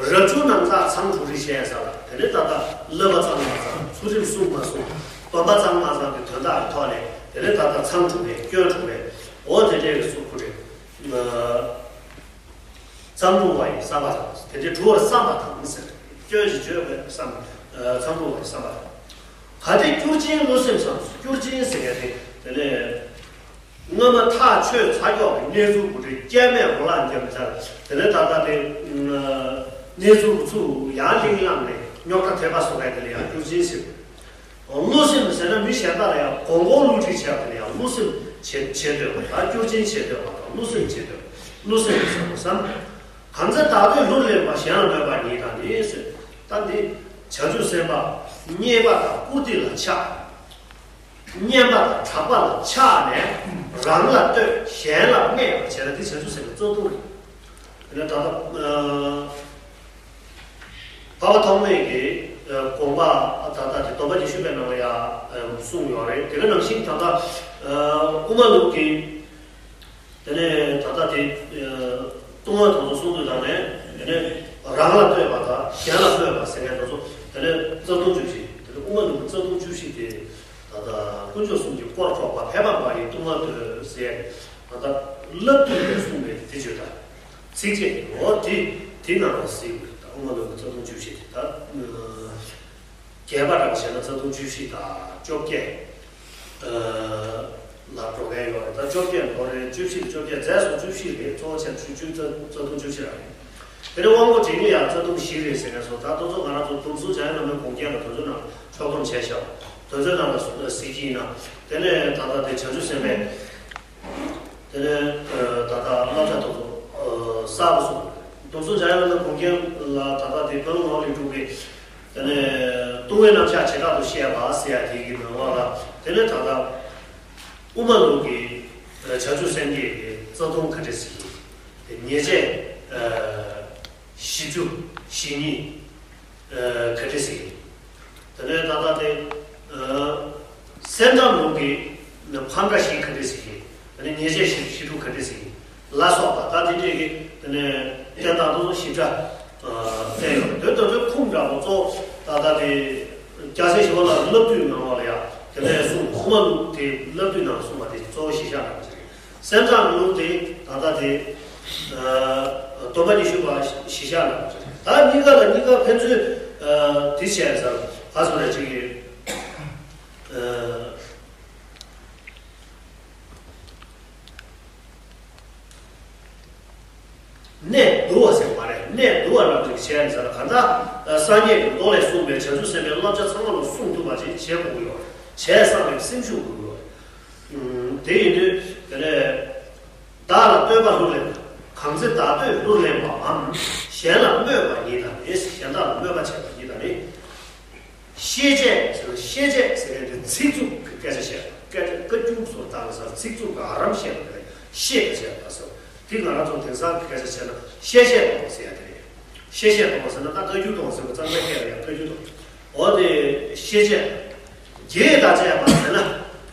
རབ་བྱུང་ནམ་མཁའ་མཚང་འཁྲུལ་རེད་བཤད་ས་ལ། དེ་ནས་ད་ལྟ་བསླབ་པ་གཙང་མ་གཙང་། ཚུལ་ཁྲིམས་སྲུང་མ་སྲུང་། སྡོམ་པ་གཙང་མ་གཙང་གི་དོན་དག་གི་ཐོག་ནས། དེ་ནས་ད་ལྟ་མཚང་འཁྲུལ་བས་སྐྱོན་འཁྲུལ་བས། འོ་དེ་འདྲའི་གི་སུ་ཁུ་རེད། མཚང་འཁྲུལ་བ་ཡི་བསམ་པ་དང་། དེ་འདྲའི་འཁྲུལ་བར་བསམ་པ་དང་ཟེར། སྐྱོན་ཞིག་བརྗོད་པའི་བསམ། མཚང་འཁྲུལ་བ་ཡི་བསམ་པ་དང་། གལ་ཏེ་སྐྱུར་ཅན་བློ་སེམས་སམ། སྐྱུར་ཅན་ཟེར་མཁན་དེ་དེ་ནས། སྔོན་མ་ཐག་ཆོད་ཚ་ཀྱོག་གི་གནས་ཚུལ་བུ་ཁྲིད་སྐྱེ་མེད་རོ་ལངས་རྒྱབ་ཚར། དེ་ནས་ད་ལྟ་དེ་གནས་ཚུལ་བུ་ཚུགས་ཡང་གླིང་ལངས་ནས་རྙོག་དྲ་ཐེབས་པ་སོགས་ཀྱི་དེ་ལ་ཡང་སྐྱུར་ཅན་ཟེར། བློ་སེམས་ཟེར་ན་མི་གཞན་དག་ལ་ཡང་གོང་གོང་བསླུ་བྲིད་བྱས་པ་དེ་ལ་ཡང་བློ་སེམས་བྱེད་བྱེད་འདོད་པ་དང་། སྐྱུར་ཅན་བྱེད་འདོད་པ་དང་། བློ་སེམས་བྱེད་འདོད། བློ་སེམས་ཟེར་བ་བསམ། གང་ཚེ་བདག་བསྟོད་ལྷུར་ལེན་པ། གཞན་ལ་སྨོད་པ་ཉིད་དང་ནི་ཟེར། ད་འདི་བྱང་ཆུབ་སེམས་དཔའ་རྙེད་པ་དང་བཀུར་སྟི་ལ་ཆགས། སྙན་པ་དང་གྲགས་པ་ལ་ཆགས་ནས་རང་ལ་བསྟོད་གཞན་ལ་སྨད་པར་བྱས་ན་དེ་བྱང་ཆུབ་སེམས་དཔའི་རྩ་ལྟུང་རེད། དེ་ནས་ད་ལྟ་འཕགས་པ་ཐོགས་མེད་ཀྱི་དགོངས་པ་ད་ལྟ་དེ་སྡོམ་པ་ཉི་ཤུ་པའི་ནང་ལ་ཡང་གསུངས་ཡོད་རེད། དེ་ག་ནང་བཞིན་ད་ལྟ་དབུ་མ་ལུགས་ཀྱི། དེ་ནས་ད་ལྟ་དེ་ལྟུང་བ་དེ་ཚོ་གསུང་དུས་དང་ནས། དེ་ནས་རང་ལ་བསྟོད་པ་དང་གཞན་ལ་སྨོད་པ་ཟེར་མཁན་དེ་ཚོ། དེ་ནས་རྩ་ལྟུང་བཅུ་བཞི། དེ་ནས་དབུ་མ་ལུགས་ཀྱི་རྩ་ལྟུང་བཅུ་བཞི་དེ། ད་ལྟ་དཀོན་མཆོག་གསུམ་གྱིས་བསྐོར་འཕྲོག་པ། ཕན་པ་མ་ཡིན་ལྟུང་བ་བསྟོད་ཟེར། ད་ལྟ་བསླབ་བཏུས་ནས་གསུངས་པའི་དེ་བརྗོད་ད། ཚིགས་བཅད་འོ་དེ་དེ་ནང་ལ་གཟིགས་དགོས། ད་དབུ་མ་ལུགས་ཀྱི་རྩ་ལྟུང་བཅུ་བཞི་དེ་ད། རྒྱས་པ་རང་བཤད་ན་རྩ་ལྟུང་བཅུ་བཞི་དང་བཅོ་བརྒྱད་ལ་འགྲོ་མཁན་ཡོད་རེད། ད་བཅོ་བརྒྱད་ལོ་རེ་བཅུ་བཞི་བཅོ་བརྒྱད་རྫས་སུ་བཅུ་བཞི་རེད། གཙོ་བོ་ཆེན་བཅུ་བཅུ་རྩ་རྩ་ལྟུང་བཅུ་བཞི་རང་རེད། དེ་ནས་དབང་པོ་འདྲེན་ཉེས་ཡང་རྩ་ལྟུང་བཞི་རེད་ཟེར་མཁན་སོང་། ད་དེ་ཚོ་ང་རང་ཚོ་སྡོམ་གསུམ་འཇམ་དབྱངས་བླ་མའི་དགོངས་རྒྱན་ལ་དེ་ཚོའི་ནང་ཕྱོགས་སྡོམ་བྱས་ཤག་དེ་ཚོའི་ནང་ལ་གཟིགས་ཀྱི་ཡིན་ན། དེ་ནས་ད་ལྟ་དེ་བྱང་ཆུབ་སེམས་དཔའི། དེ་ནས་ད་ལྟ་བསླབ་བྱ་དེ་ཚོ་གསར་པ་སོང་། སྡོམ་གསུམ་འཇམ་དབྱངས་བླ་མའི་དགོངས་རྒྱན་ལ་ད་ལྟ་དེ་དཔལ་ལུང་ངག་དབང་ལས་གྲུབ་པའི། དེ་ནས་ལྟུང་བའི་རྣམ་གཞག་བྱེ་བྲག་ཏུ་བཤད་པ་ཟེར་ཡ་དེ་གི་ནང་ལོགས་ལ། དེ་ནས་ད་ལྟ་དབུ་མ་ལུགས་ཀྱི་བྱང་ཆུབ་སེམས་བསྐྱེད་ཀྱི་རྩ་ལྟུང་ག་འདྲ་ཞིག་ཡིན། ཉེས་བྱས་བཞི་བཅུ་ཞེ་གཉིས་ག་འདྲ་ཞིག་ཡིན། དེ་ནས་ད་ལྟ་དེ་སེམས་ཙམ་ལུགས་ཀྱི་ཕམ་འདྲ་ཞིག་ག་འདྲ་ཞིག་ཡིན། དེ་ནས་ཉེས་བྱས་བཞི་བཅུ་ག་འདྲ་ཞིག་ཡིན། ལ་སོགས་པ་ད་དེ་འདྲས་ཀྱི་དེ་ནས་བསྟན་སྟངས་དེ་ཚོ་ཞིབ་ཕྲ་བསྟན་ཡོད། དེ་དེ་ཚོའི་ཁུངས་འདྲ་པོ་གཙོ་བོ་ད་ལྟ་དེ་རྒྱལ་སྲས་ཞི་བ་ལྷ་བསླབ་བཏུས་ནང་ལོགས་ལ་ཡང་དེ་ནས་གསུངས། དབུ་མ་ལུགས་དེ་བསླབ་བཏུས་ནང་གསུངས་པ་དེ་གཙོ་བོ་གཞི་བཞག་འདྲ་པོ་ཅིག་རེད། སེམས་ཙམ་ལུགས་དེ་ད་ལྟ་དེ་སྡོམ་པ་ཉི་ཤུ་པ་གཞི་བཞག་འདྲ་པོ་ཅིག་རེད། ད་གཉིས་ཀ་ལ་གཉིས་ཀ་ཕན་ཚུན་དེ་བྱས་ཙང་ཧ་སོ་རེ་ཅིག་གི། གནས་བསྡུ་བ་ཟེར་བ་རེད། གནས་བསྡུ་བ་རང་བཞིན་བྱས་ནས་ཟེར་ན་གང་ལྟར་ སངས་རྒྱས་ཀྱི་མདོ་ལས་གསུངས་པའི་བྱང་ཆུབ་སེམས་དཔའི་བསླབ་བྱ་ཚང་མ་ལ་སྲུང་ཐུབ་པ་ཅིག་བྱེད་དགོས་ཀྱི་ཡོད་རེད། བྱས་ཙང་ནས་སེམས་ཤུགས་དགོས་ཀྱི་ཡོད་རེད། ཨུམ། དེ་ཡིན་དུས་དེ་ནས་བདག་ལ་བསྟོད་པ་ལྷུར་ལེན་པ། གང་ཚེ་བདག་བསྟོད་ལྷུར་ལེན་པའམ། གཞན་ལ་སྨོད་པ་ཉིད་དང་ནི། གཞན་དག་ལ་སྨོད་པ་བྱེད་པ་ཉིད་དང་ནི། ཤེས་བྱེད་ཟེར་ན། ཤེས་བྱེད་ཟེར་མཁན་དེ་ཚིག་རྩུབ་ཀྱི་སྐད་ཆ་བཤད་པ། སྐད་ཆ་བཀའ་བཀྱོན་བཟོ་བཏང་ས་ཚིག་རྩུབ་ཀྱི་ཨ་རམ་བཤད་པ་དེ་ལ་ཤེས་པ་བྱེད་པ་ཟེར། དེ་ང་རང་ཚོ་དེང་སང་གི་སྐད་ཆ་བྱས་ན་བཤད་བཤད་གཏོང་བ་ཟེར་ཡ་དེ་རེད། བཤད་བཤད་གཏོང་བ་ཟེར་ན་ད་བཀའ་བཀྱོན་གཏོང་བ་ཟེར་བ་གཙང་མ་བཤད་པ་ཡ་བཀའ་བཀྱོན་གཏོང་། འོ་དེ་ཤེས་བྱེད། དགྱེས་དང་བཅས་པ་ཟེར་ན།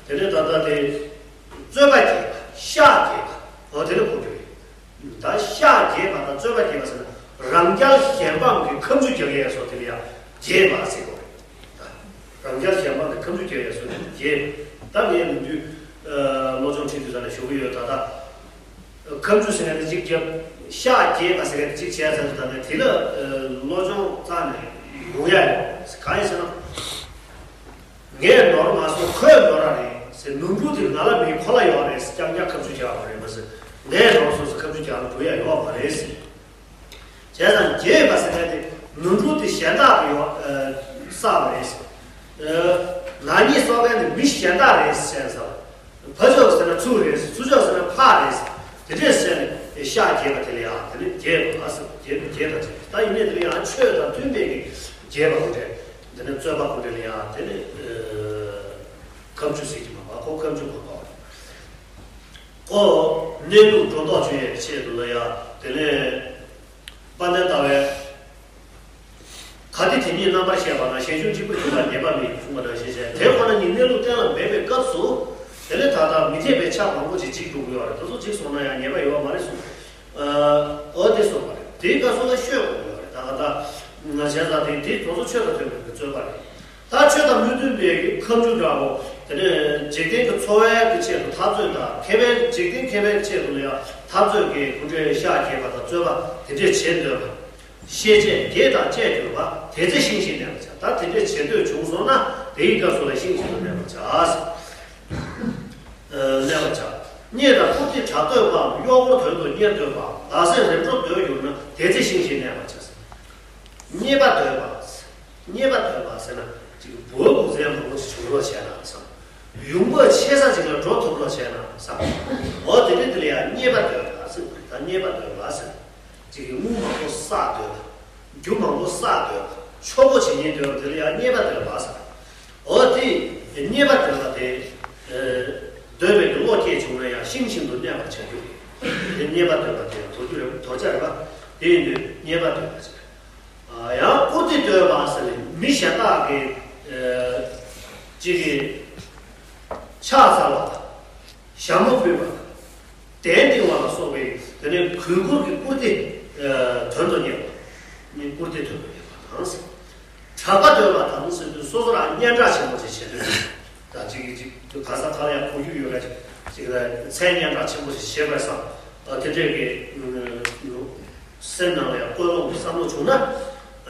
དེ་ནས་ད་ལྟ་དེ་རྩོད་པ་རྒྱས་པ། ཤགས་རྒྱས་པ། འོ་དེ་ལ་གོ་རྒྱུ་རེད། ད་ཤགས་རྒྱས་པ་དང་རྩོད་པ་རྒྱས་པ་ཟེར་ན། རང་རྒྱལ་གཞན་དབང་གི་ཁ་མཆུ་རྒྱག་ཡས་སོགས་དེ་ལ་ཡང་རྒྱས་པ་ཟེར་གོ་རེད། ད་རང་རྒྱལ་གཞན་དབང་གི་ཁ་མཆུ་རྒྱག་ཡས་སོགས་དེ་ལ་རྒྱས། ད་ངས་ལོ་རྒྱུས་ཨ་བློ་སྦྱོང་ཁྲིད་དུས་ཙམ་ནས་ཞུ་གི་ཡོད། ད་ལྟ་ཁ་མཆུ་ཟེར་མཁན་དེ་གཅིག་རྒྱབ། ཤགས་རྒྱས་པ་ཟེར་མཁན་དེ་གཅིག་བྱས་ཚར་དུས་ད་ནས་དེ་ལ་ཨ་བློ་སྦྱོང་རྩ་ནས་ཡོང་ཡ་ཡོད། གང་ཡིན་ཟེར་ན། ངས་ནོར་མ་སོང་ཁོས་ནོར་ར་རེད་ཟེར། ནོར་འཁྲུལ་དེ་ང་ལ་མེད། ཁོ་ལ་ཡོད་རེད་ཟེར། རྐྱང་རྐྱང་ཁ་མཆུ་རྒྱག་དགོས་རེད་མ་ཟད། ངས་ནོར་སོང་ཟེར་ཁ་མཆུ་རྒྱག་ན་འགྲོ་ཡ་ཡོད་མ་རེད་ཟེར། བྱས་ཙང་རྒྱས་པ་ཟེར་མཁན་དེ་ནོར་འཁྲུལ་དེ་གཞན་དག་གིས་ཡོད་ཨ་བསགས་པ་རེད་ཟེར། ཨ་ནག་ཉེས་གསོག་མཁན་དེ་མི་གཞན་དག་རེད་ཟེར་ཟེར། ཕ་ཕྱོགས་ཟེར་ན་ཚུར་རེད་ཟེར། ཚུར་ཕྱོགས་ཟེར་ན་ཕར་རེད་ཟེར། དེ་འདྲས་ཟེར་ནས་ཤགས་རྒྱས་པ་དེ་ལ་ཡང་དེ་ནི་རྒྱས་པ་ཟེར། རྒྱས་པ་རྒྱས་པ་དེ་ད་ཡིན་ནའི་དེ་ལ་ཡང་ཆོས་དང་མཐུན་པའི་གི་རྒྱས་པ་ཁོ་འདྲས། དེ་ནས་རྩོད་པ་ཁོ་འདྲས་ལ་ཡང་དེ་ནི་ཨ་ཁ་མཆུ་ཟེར་གྱི་མ་པ་ཁོ་ཁ་མཆུ་མ་པ། ཁོ་གནས་ལུགས་སྒྲོ་འདོགས་གཅོད་ཡས་ཆེད་དུ་ལ་ཡང་དེ་ནས་དཔལ་ལྡན་ཟླ་བས། གལ་ཏེ་དེ་ཉིད་རྣམ་པར་ཤེས་པ་ན། གཞན་གཞུང་གཅིག་པུར་གྱུར་པ་ཉེས་པ་མེད་གསུངས་པ་ནང་བཞིན་བྱས། དེ་ཁོ་ན་ཉིད་གནས་ལུགས་གཏན་ལ་འབེབས་པའི་སྐབས་སུ། དེ་ལས་ད་ལྟ་མི་འཐད་པའི་ཆ་མང་པོ་ཅིག་འཇིག་འགྲོ་གི་ཡོད་རེད། དེ་ཚོ་འཇིག་སོང་ན་ཡང་ཉེས་པ་ཡོད་མ་རེད་གསུངས། ཨ་འོ་དེ་གསུངས་པ་རེད། དེའི་སྐབས་སུ་ལ་ཤོད་དགོས་ཡོད་རེད། ད་ག་ད་ང་བྱས་ཙང་དེ་དེ་དེ་ཚོ་ཆོས་དང་མཐུན་པའི་རྩོད་པ་རེད། ད་ཆོས་དང་མི་མཐུན་པའི་ཁ་མཆུ་འདྲ་བོ། དེ་ནས་འཇིག་རྟེན་གྱི་འཚོ་བའི་གི་ཆེད་དུ་འཐབ་རྩོད་དང་། མཁས་པའི་འཇིག་རྟེན་མཁས་པའི་ཆེད་དུ་ལ་ཡང་འཐབ་རྩོད་ཀྱི་ཁོ་འདྲའི་ཤགས་རྒྱས་པ་དང་རྩོད་པ་དེ་འདྲས་བྱེད་འདོད་པ། ཤེས་བྱེད་དགྱེས་དང་བཅས་གྱུར་པ། དེ་ཚེ་ཤིང་བཞིན་གནས་པར་བྱ། ད་དེ་འདྲས་བྱེད་འདོད་བྱུང་སོང་ན་དེའི་སྐབས་སུ་ལ་ཤིང་བཞིན་དུ་གནས་པར་བྱ། གནས་པར་བྱ། རྙེད་དང་བཀུར་སྟི་གྲགས་འདོད་པའམ། གཡོག་འཁོར་དོན་དུ་གཉེར་འདོད་པའམ། བདག་སེམས་རིམ་གྲོ་འདོད་གྱུར་ན། དེ་ཚེ་ཤིང་བཞིན་གནས་པར་བྱ། རྙེད་པ་འདོད་པ། རྙེད་པ་འདོད་པ་ཟེར་ན་ཅིག་འབུ་གུ་ཚན་མང་པོ་ཞིག་བྱུང་རོགས་བྱས་ན་བསམ། ཡོང་འབབ་ཆེ་ས་ཅིག་ལ་འགྲོ་ཐུབ་རོགས་བྱས་ན་བསམ། འོ་དེ་འདྲ་དེ་ལ་ཡང་རྙེད་པ་འདོད་པ་ཟེར། ད་རྙེད་པ་འདོད་པ་ཟེར། ཅིག་དངུལ་མང་པོ་བསགས་འདོད་པ། རྒྱུ་མང་པོ་བསགས་འདོད་པ། ཆོག་པོ་བྱེད་སྙིང་འདོད་པ་དེ་ལ་ཡང་རྙེད་པ་འདོད་པ་ཟེར། འོ་དེ་རྙེད་པ་འདོད་པ་དེ། ཨ་འདོད་པའི་བློ་སྐྱེས་བྱུང་ན་ཡང་ཤིང་བཞིན་དུ་གནས་པར་བྱ་རྒྱུ་རེད། དེ་རྙེད་པ་འདོད་པ་དེ་དོར་རྒྱུ་རེད། དོར་བྱ་རེད་པ། དེ་ཡིན་དུས་རྙེད་པ་འདོད་པ་ཟེར། ཨ་ཡང་བཀུར་སྟི་འདོད་པ་ཟེར་ནས་མི་གཞན་དག་གི་ཨ་ཅིག་གི་ཕྱག་འཚལ་བ་དང་། ཞྭ་མོ་ཕུད་པ་དང་། གདན་བཏིང་བ་ལ་སོགས་པའི་དེ་ནས་གུས་བཀུར་གྱི་བཀུར་སྟི་ཨ་དོན་དུ་གཉེར་བ། བཀུར་སྟི་དོན་དུ་གཉེར་བ་དང་། གྲགས་པ་འདོད་པ་དང་ཟེར་དུས་སོ་སོ་རང་སྙན་གྲགས་ཆེན་པོ་ཞིག་བྱེད་འདོད། ད་ཅིག་གིས་ཅིག་ག་ས་ག་ལ་ཡང་གོ་རྒྱུ་ཡོད་ལ་ཅིག་ཅིག་ལ་མཚན་སྙན་གྲགས་ཆེན་པོ་ཞིག་བྱེད་པའི་བསམ། ཨ་དེ་འདྲས་ཀྱི་ཨ་སེམས་ནང་ལ་ཡང་ཀུན་སློང་གི་བསམ་བློ་བྱུང་ན།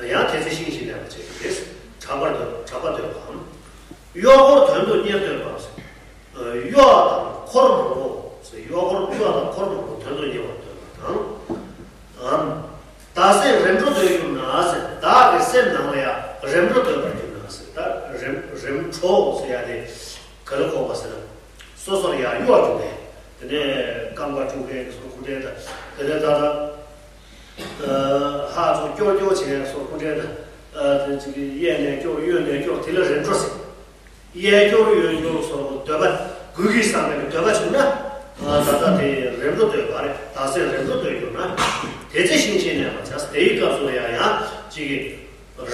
ཡང་དེ་ཚེ་ཤིང་བཞིན་གནས་པར་བྱེད་ཀྱི་རེད། གྲགས་པར་འདོད་གྲགས་པ་འདོད་པའམ། གཡོག་འཁོར་དོན་དུ་གཉེར་འདོད་པ། གཡོག་དང་འཁོར་མང་པོ། གཡོག་འཁོར་གཡོག་དང་འཁོར་མང་པོ་དོན་དུ་གཉེར་བར་འདོད་པ་དང་། ཨམ། བདག་སེམས་རིམ་གྲོ་འདོད་གྱུར་ན་ཟེར། བདག་གི་སེམས་ནང་ལ་ཡང་རིམ་གྲོ་འདོད་པར་གྱུར་ན་ཟེར། ད་རིམ་རིམ་གྲོ་ཟེར་ཡ་དེ་ག་ལ་གོ་བ་ཟེར་ན། སོ་སོར་ཡང་གཡོག་རྒྱུག་མཁན། དེ་ནས་རྐང་པ་བཀྲུ་མཁན་སོགས་ཁུ་འདྲེ་དང་། དེ་ནས་ད་ལྟ་ལྷ་ཚོ་སྐྱོར་སྐྱོར་བྱེད་མཁན་སོགས་ཁུ་འདྲེ་དང་། དེ་ཅིག་གཡས་ནས་སྐྱོར་གཡོན་ནས་སྐྱོར་དེ་ལ་རིམ་གྲོ་ཟེར། གཡས་སྐྱོར་གཡོན་སྐྱོར་སོགས་འདོད་པ་དགོས་ཀྱི་བསམ་པའི་འདོད་པ་བྱུང་ན། ད་ལྟ་དེ་རིམ་གྲོ་འདོད་པ་རེད། བདག་སེམས་རིམ་གྲོ་འདོད་གྱུར་ན། དེ་ཚེ་ཤིང་བཞིན་གནས་པར་བྱ། དེའི་སྐབས་སུ་ལ་ཡང་ཡང་ཅིག་གིས་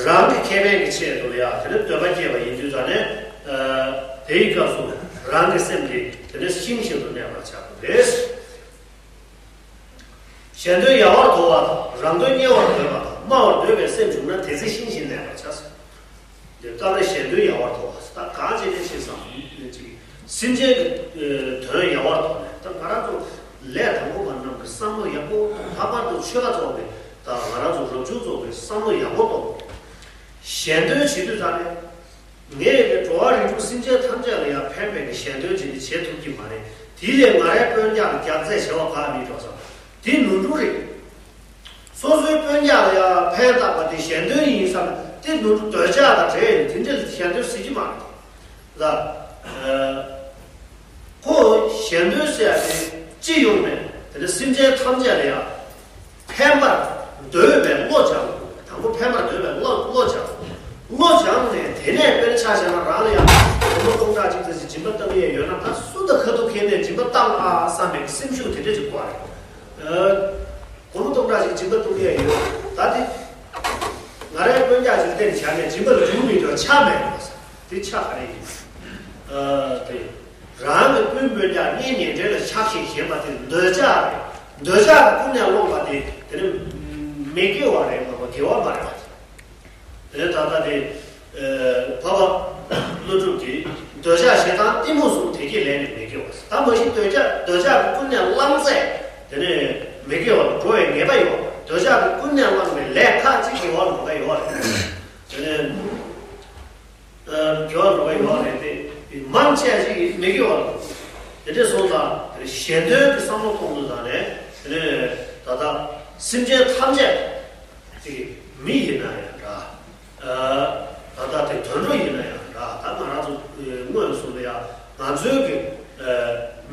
རང་གི་ཁེ་ཕན་གྱི་ཆེད་དུ་ལ་ཡང་དེ་ནས་འདོད་པ་སྐྱེས་པ་ཡིན་དུས་ཙང་ནས། དེའི་སྐབས་སུ་རང་གི་སེམས་དེ་དེ་ནས་ཤིང་བཞིན་དུ་གནས་པར་བྱ་དགོས་པས། གཞན་དོན་ཡལ་བར་དོར་བ་དང་། རང་དོན་གཉེར་བར་འདོད་པ་དང་། སྨྲ་བར་འདོད་པའི་སེམས་བྱུང་ན། དེ་ཚེ་ཤིང་བཞིན་གནས་པར་བྱ། འདི་སྐབས་རེ་གཞན་དོན་ཡལ་བར་དོར་བ། ད་གང་བྱས་ནས་བྱས་སམ་ཅིག་སེམས་ཅན་གྱི་དོན་ཡལ་བར་དོར་ནས། ད་ང་རང་ཚོ་ལས་དང་པོ་པ་རྣམས་ཀྱི་བསམ་བློ་ཡག་པོ། ལྷག་པར་དུ་ཆོས་པ་ཚོ་གི་ད་ང་རང་ཚོ་རབ་བྱུང་ཚོ་གི་བསམ་བློ་ཡག་པོ་གཏོང་དགོས། གཞན་དོན་བྱེད་དུས་ད་ནས། ངས་ཀྱི་འགྲོ་བ་རིགས་དྲུག་སེམས་ཅན་ཐམས་ཅད་ལ་ཡང་ཕན་པའི་གི་གཞན་དོན་ཅིག་ནི་བྱེད་ཐུབ་ཀྱི་མ་རེད། དེ་ལས་ང་རའི་དཔོན་རྒྱག་གི་རྒྱག་རྫས་བྱེད་པ་ཕར་མི་འགྲོ་བསམ། དེ་ནོར་འཁྲུལ་རེད། སོ་སོའི་སྤུན་ཀྱག་ལ་ཡང་ཕན་བཏགས་པ་དེ་གཞན་དོན་ཡིན་བསམ་ན་དེ་ནོར་འདོད་ཆགས་དང་བྲལ་ཡོད་དེ་འདྲ་ལ་གཞན་དོན་ཟེར་གྱི་མ་རེད་ལ། ཁོ་གཞན་དོན་ཟེར་ཡ་དེ་སྤྱི་ཡོངས་ནས་དེ་ནས་སེམས་ཅན་ཐམས་ཅད་ལ་ཡང་ཕན་པར་འདོད་པའི་བློ་སྦྱང་དགོས། དང་པོ་ཕན་པར་འདོད་པའི་བློ་བློ་སྦྱང་དགོས། བློ་སྦྱངས་ནས་དེ་ནས་དཔེར་ཆ་བཞག་ན་རང་ལ་ཡང་སྒོར་མོ་སྟོང་ཕྲག་གཅིག་ཙམ་ཞིག་སྦྱིན་པ་བཏང་ཡས་ཡོད་ན་ད་སུ་དང་ཁ་ཐུག་ཁེལ་ནས་སྦྱིན་པ་བཏང་ཨ་བསམ་པའི་སེམས་ཤུགས་དེ་འདྲ་ཅིག་དགོས་རེད། སྒོར་མོ་སྟོང་ཕྲག་ཅིག་སྦྱིན་པ་བཏང་ཡས་ཡོད་ད་དེ། ང་རའི་སྤུན་ཀྱག་ཅིག་བསྟེན་བྱས་ནས་སྦྱིན་པ་ལ་འཇུག་མི་འདོད་ཆ་མེད་པ་དེ་ཆ་ག་རེ་ཡིན། ཨ་དེ། རང་གི་སྤུན་སྤུན་ཀྱག་གཉེན་ཉེ་འབྲེལ་ལ་ཆགས་ཤིང་ཞེན་པ་དེ་འདོད་ཆགས་རེད། འདོད་ཆགས་ཀྱི་ཀུན་ནས་བསླངས་པ་དེ་དེ་ནི་མི་དགེ་བ་རེད་མ་གཏོགས་དགེ་བ་མ་རེད་པ། དེ་ནི་ད་ལྟ་དེ་ཨ་འཕགས་པ་ཀླུ་སྒྲུབ་ཀྱིས་འདོད་ཆགས་ཞེ་སྡང་གཏི་མུག་གསུམ་དེ་ཀྱི་ལས་ནི་མི་དགེ་བ། ད་མ་གཞི་འདོད་ཆགས་འདོད་ཆགས་ཀྱི་ཀུན་ནས་བསླངས་ཚད་དེ་ནི་མི་དགེ་བ་ལ་འགྲོ་བའི་ངེས་པ་ཡོད། འདོད་ཆགས་ཀྱི་ཀུན་ནས་བསླངས་པའི་ལས་ཁག་ཅིག་དགེ་བ་ལ་འགྲོ་ག་ཡོད་རེད། དེ་ནི། དགེ་བ་འགྲོ་བ་ཡོད་རེད་དེ། མང་ཆེ་ཞིག་མི་དགེ་བ་རེད། དེ་འདྲ་སོང་ཙང་གཞན་དོན་གྱི་བསམ་བློ་གཏོང་དུས་ད་ནས་དེ་ནས་ད་ལྟ་སེམས་ཅན་ཐམས་ཅད་ཀྱི་མི་ཡིན་ན་ཡང་འདྲ། ད་ལྟ་དེ་དུད་འགྲོ་ཡིན་ན་ཡང་འདྲ། ད་ང་རང་ཚོ་སྔོན་སོང་ལ་ཡང་ང་ཚོའི་གི་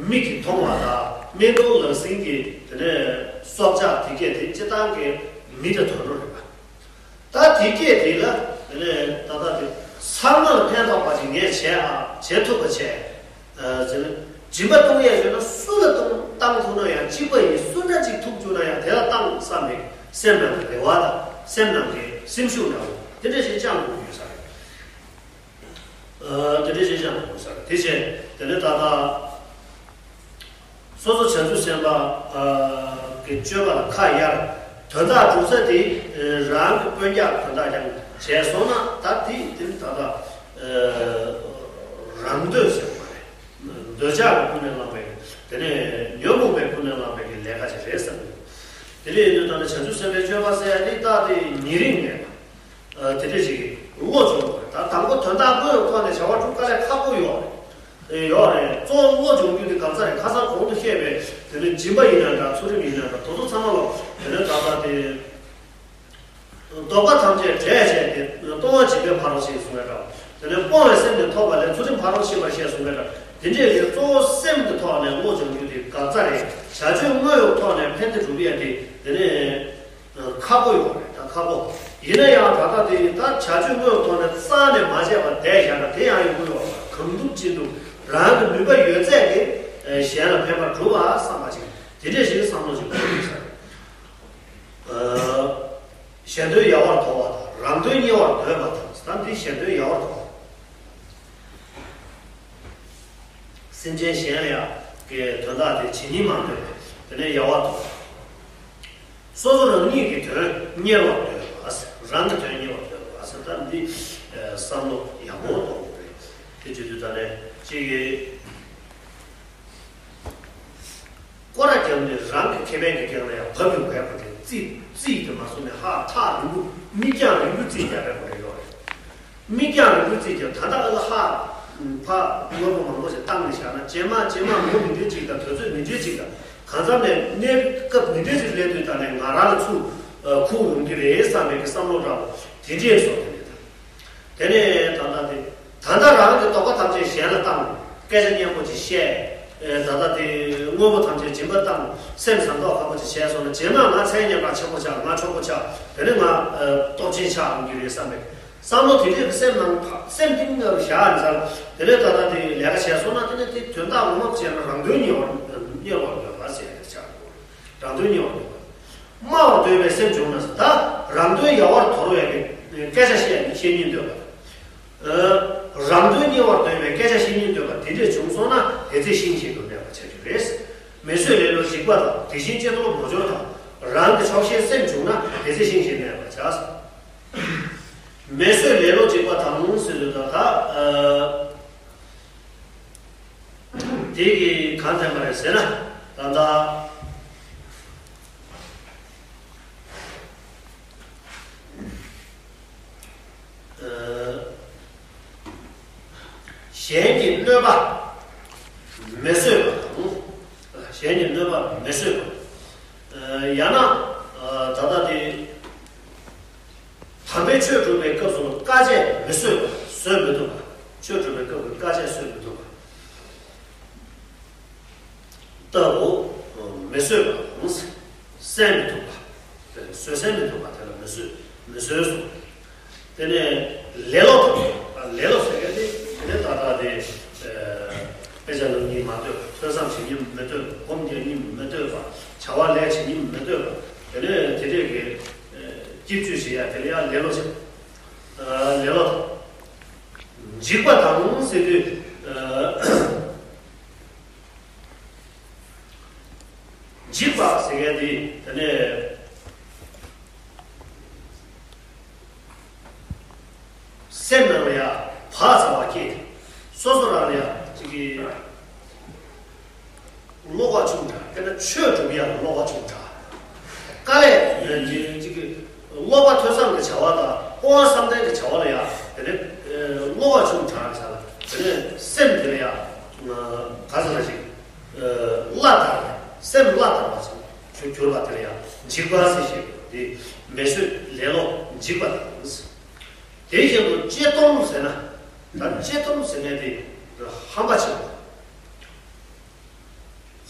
མིག་གིས་མཐོང་བ་དང་སྨན་གཏོང་ལག་ཟིན་གྱི་དེ་ནས་སྲོག་ཆགས་དེ་གས་དེ་སྤྱི་བཏང་གི་མི་དང་དུད་འགྲོ་རེད་པ། ད་དེ་སྐད་དེ་ལ་དེ་ནས་ད་ལྟ་དེ་ཚང་མ་ལ་ཕན་ཐོགས་པ་ཞིག་ངས་བྱས་ཨ་བྱེད་ཐུབ་པ་བྱས། ཨ་ཟེར་ན་སྦྱིན་པ་གཏོང་ཡས་ཡོད་ན་སུ་ལ་གཏོང་བཏང་ཐུབ་ན་ཡང་གཅིག་པ་ཡིན། སུ་འདྲ་གཅིག་ཐུག་བཅུག་ན་ཡང་དེ་ལ་བཏང་བསམ་པའི་སེམས་ནང་གི་རེ་བ་དང་སེམས་ནང་གི་སེམས་ཤུགས་འདྲ་བོ་དེ་འདྲ་ཞིག་བཅངས་དགོས་ཡོད་ས་རེད། ཨ་དེ་འདྲ་ཞིག་བཅངས་དགོས་ས་རེད། དེ་བྱས་དེ་ནས་ད་ལྟ། སོ་སོ་བྱང་ཆུབ་སེམས་དཔའ་གི་སྤྱོད་པ་ལ་ཁ་གཡར། དོན་དག་སྒྲུབ་ས་དེ་རང་གི་སྤུན་ཀྱག་དོན་དག་ཀྱང་བྱས་སོང་ན་ད་དེ་དེ་ད་ལྟ་རང་འདོད་ཟེར་བ་རེད། འདོད་ཆགས་ཀྱི་ཀུན་ནས་བསླངས་པའི་དེ་ནས་ཉོན་མོངས་པའི་ཀུན་ནས་བསླངས་པའི་གི་ལས་ཀ་ཅིག་རེད་བསམ་གྱི་འདུག་དེ་འདྲ་ཡིན་དུས་ད་ནི་བྱང་ཆུབ་སེམས་དཔའི་སྤྱོད་པ་ཟེར་ཡ་དེ་ད་དེ་ཉེ་རིང་མེད་པ། ཨ་དེ་འདྲ་ཞིག་གི་བློ་སྦྱོང་དགོས། ད་དང་པོ་དོན་དག་དངོས་ཡོད་ཐོག་ནས་བྱ་བ་སྒྲུབ་དཀའ་ལས་ཁག་པོ་ཡོད་རེད། ཨེ་ཡོད་རེད། གཙོ་བོ་བློ་སྦྱོང་རྒྱུ་དེ་གང་ཟག་རེད། ཁ་སང་གོང་དུ་བཤད་པའི་དེ་ནི་སྦྱིན་པ་ཡིན་ན་འདྲ། ཚུལ་ཁྲིམས་ཡིན་ན་འདྲ། དེ་ཚོ་ཚང་མ་ལ་དེ་ནི་ད་ལྟ་དེ་ལྡོག་པ་ཐམས་ཅད་བྲལ་བྱས་ཏེ་ལྟུང་བ་བྱིས་པའི་ཕ་རོལ་ཕྱིན་གསུངས་པའི་འདྲ། དེ་ནི་སྤོང་བའི་སེམས་དེ་ཐོབ་པ་ལས་ཚུལ་ཁྲིམས་ཕ་རོལ་ཕྱིན་པར་བཤད་གསུངས་པའི་འདྲ། དེ་འདྲའི་ལས་གཙོ་བོ་སེམས་ཀྱི་ཐོག་ནས་བློ་སྦྱོང་རྒྱུ་དེ་གང་ཟག་རེད། བྱ་སྤྱོད་དངོས་ཡོད་ཐོག་ནས་ཕན་བདེ་སྒྲུབ་ཡས་དེ་དེ་ནི། ཁག་པོ་ཡོད་རེད། ད་ཁག་པོ་ཡིན་ན་ཡང་ད་ལྟ་དེ་ད་བྱ་སྤྱོད་དངོས་ཐོག་ནས་རྩ་ནས་མ་བྱས་པ་བསྡད་བཞག་ན་དེ་ཡང་ཡོང་གི་ཡོད་རེད། གང་ཐུབ་ཅི་ཐུབ་རང་གི་ནུས་པ་ཡོད་ཚད་ཀྱིས་གཞན་ལ་ཕན་པར་སྒྲུབ་པ་བསམ་པ་ཅིག་དེ་འདྲས་ཞིག་བསམ་བློ་ཅིག་འཁོར་དགོས་ས་རེད། གཞན་དོན་ཡལ་བར་དོར་བ་དང་རང་དོན་གཉེར་བར་འདོད་པ་དང་། ད་འདི་གཞན་དོན་ཡལ་བར་དོར་བ། སེམས་ཅན་གཞན་ལ་ཡང་གི་དོན་དག་དེ་བྱེད་སྙིང་མ་འདོད་པས་དེ་ནས་ཡལ་བར་དོར། སོ་སོ་རང་ཉིད་ཀྱི་དོན་གཉེར་བར་འདོད་པ། རང་གི་དོན་གཉེར་བར་འདོད་པ་ཟེར། ད་འདི་བསམ་བློ་ཡག་པོ་གཏོང་དགོས་རེད། དེ་བྱེད་དུས་ད་ནས་གཅིག་གི་སྐོར་ར་རྒྱབ་ནས་རང་གི་ཁེ་ཕན་གྱི་རྐྱང་ལ་ཡང་བབ་ཡོང་བས་པ་དེ་རྩིས་རྩིས་དེ་མ་སོང་ནས་ཧ་ཐག་རིང་པོ་མིག་རྒྱང་རིང་པོ་རྩིས་རྒྱག་པའི་སྐོར་རེ་ཡོད་རེད། མིག་རྒྱང་རིང་པོ་རྩིས་ཀྱང་ད་ལྟ་ཨ་ལ་ཧ་ཕ་དངོས་པོ་མང་པོ་ཞིག་བཏང་ནས་བཞག་ན་རྗེས་མ་རྗེས་མ་ལོ་མི་འདྲའི་གཅིག་དང་དུས་ཚོད་མི་འདྲའི་གཅིག་དང་གང་འཚམ་ནས་གནས་སྐབས་མི་འདྲའི་གཅིག་སླེབས་དུས་ད་ནས་ང་རང་ལ་ཚུར་ཁུག་ཡོང་གི་རེད་བསམ་པའི་གི་བསམ་བློ་འདྲ་བོ་དེ་འདྲས་སོགས་དེ་ནས་དང་དེ་ནས་ད་ལྟ་དེ་ད་ལྟ་རང་གི་དོགས་པ་ཐམས་ཅད་གཞན་ལ་བཏང་སྐད་ཆ་སྙན་པོ་ཅིག་བཤད། ད་ལྟ་དེ་དངོས་པོ་ཐམས་ཅད་སྦྱིན་པ་བཏང་སེམས་བཟང་མདོག་ཁ་པོ་ཅིག་བྱས་སོང་ན་རྗེས་མ་ང་མཚན་སྙན་པ་ཆེན་པོ་ཆགས། ང་ཆོག་པོ་ཆགས། དེ་ནས་ང་སྟོབས་ཆེན་ཆགས་ཡོང་གི་རེད་བསམ་པའི། བསམ་བློ་དེ་འདྲའི་སེམས་ནང་སེམས་གཏིང་ནས་བཞག་ཡིན་ཙང་དེ་ནས་ད་ལྟ་དེ་ལས་ཀ་བྱས་སོང་ན་དེ་ནས་དེ་དོན་དག་ངོ་མ་བྱས་ན་རང་དོན་གཉེར་བར་གཉེར་བར་འདོད་པ་ཟེར་ཡ་དེ་ཆགས་འགྲོ། རང་དོན་གཉེར་བར་འདོད་པ། སྨྲ་བར་འདོད་པའི་སེམས་བྱུང་ན་ད་རང་དོན་ཡལ་བར་དོར་བའི་སྐད་ཆ་བཤད་བཤད་སྙིང་འདོད་པ། རང་དོན་གཉེར་བར་འདོད་པའི་སྐད་ཆ་བཤད་སྙིང་འདོད་པ་དེ་འདྲས་བྱུང་སོང་ན་དེ་ཚེ་ཤིང་བཞིན་དུ་གནས་པར་བྱ་རྒྱུ་རེད། མི་བཟོད་ལེ་ལོ་འཇིགས་པ་དང་དེ་བཞིན་ཅི་ལྟར་མོ་སྦྱོར་དང་རང་གི་ཆོག་ཤེས་སེམས་བྱུང་ན་དེ་ཚེ་ཤིང་བཞིན་གནས་པར་བྱ། མི་བཟོད་ལེ་ལོ་འཇིགས་པ་དང་ཟེར་དུས་ད་ད་དེ་གི་གང་ཚན་པ་རེད་ཟེར་ན་ད་ལྟ། གཞན་གྱི་གནོད་པ་མི་བཟོད་པ་དང་། གཞན་གྱི་གནོད་པ་མི་བཟོད་པ། ཡང་ན་ད་ལྟ་དེ་ ཆོས་སྒྲུབ་པའི་སྐབས་སུ་དཀའ་སྤྱད་མི་བཟོད་པ། བཟོད་མི་ཐུབ་པ། ཆོས་སྒྲུབ་པའི་སྐབས་སུ་དཀའ་སྤྱད་བཟོད་མི་ཐུབ་པ། ལྟ་བུ་མི་བཟོད་པ། སེལ་མི་ཐུབ་པ། བཟོད་སེལ་མི་ཐུབ་པ་དེ་ལ་མི་བཟོད། མི་བཟོད་གསུངས། དེ་ནས་ལེ་ལོ་དང་། ལེ་ལོ་ཟེར་མཁན་དེ་དེ་ནས་ད་ལྟ་དེ་དཔེ་ཆ་ལབ་སྙིང་མ་འདོད་པ། ཐོས་བསམ་བྱེད་སྙིང་མི་འདོད་པ། སྒོམ་རྒྱག་སྙིང་མི་འདོད་པ། བྱ་བ་ལས་བྱེད་སྙིང་མི་འདོད་པ། དེ་ནས་དེ་འདྲས་ཀྱི་སྐྱིབ་བཅོལ་བྱེད་ཡ་དེ་ལ་ཡང་ལེ་ལོ་བྱེད། ལེ་ལོ་དང་། འཇིགས་པ་དང་ཟེར་དུས། འཇིགས་པ་ཟེར་མཁན་དེ་དེ་ནས་སེམས་ནང་ལ་ཡ་བག་ཚ་བ་སྐྱེས། སོ་སོ་རང་ལ་ཡ་ཅིག་གི་བློ་ཁོག་ཆུང་དྲགས། དཔེར་ན་ཆོས་སྒྲུབ་ཡ་ལ་བློ་ཁོག་ཆུང་དྲགས། དཀའ་ལས་ཅིག་གི་སློབ་པ་ཐོས་བསམ་གྱི་བྱ་བ་དང་སྤོང་བ་བསམ་གཏན་གྱི་བྱ་བ་ལ་ཡ་དེ་ནས་བློ་ཁོག་ཆུང་དྲགས་བྱ་ལ། དེ་ནས་སེམས་དེ་ལ་ཡ་ག་ཚོད་ལ་ཞིག་བླ་དར། སེམས་བླ་དར་བ་ཞིག་གྱུར་པ་དེ་ལ་ཡང་འཇིགས་པ་ཟེར། ཞེས་པ་དེ་མི་བཟོད་ལེ་ལོ་འཇིགས་པ་དང་། དེ་བཞིན་དུ་ལྕེ་སྟོང་ཟེར་ན། ད་ལྕེ་སྟོང་ཟེར་མཁན་དེ་ཧམ་པ་ཆེན་པོ།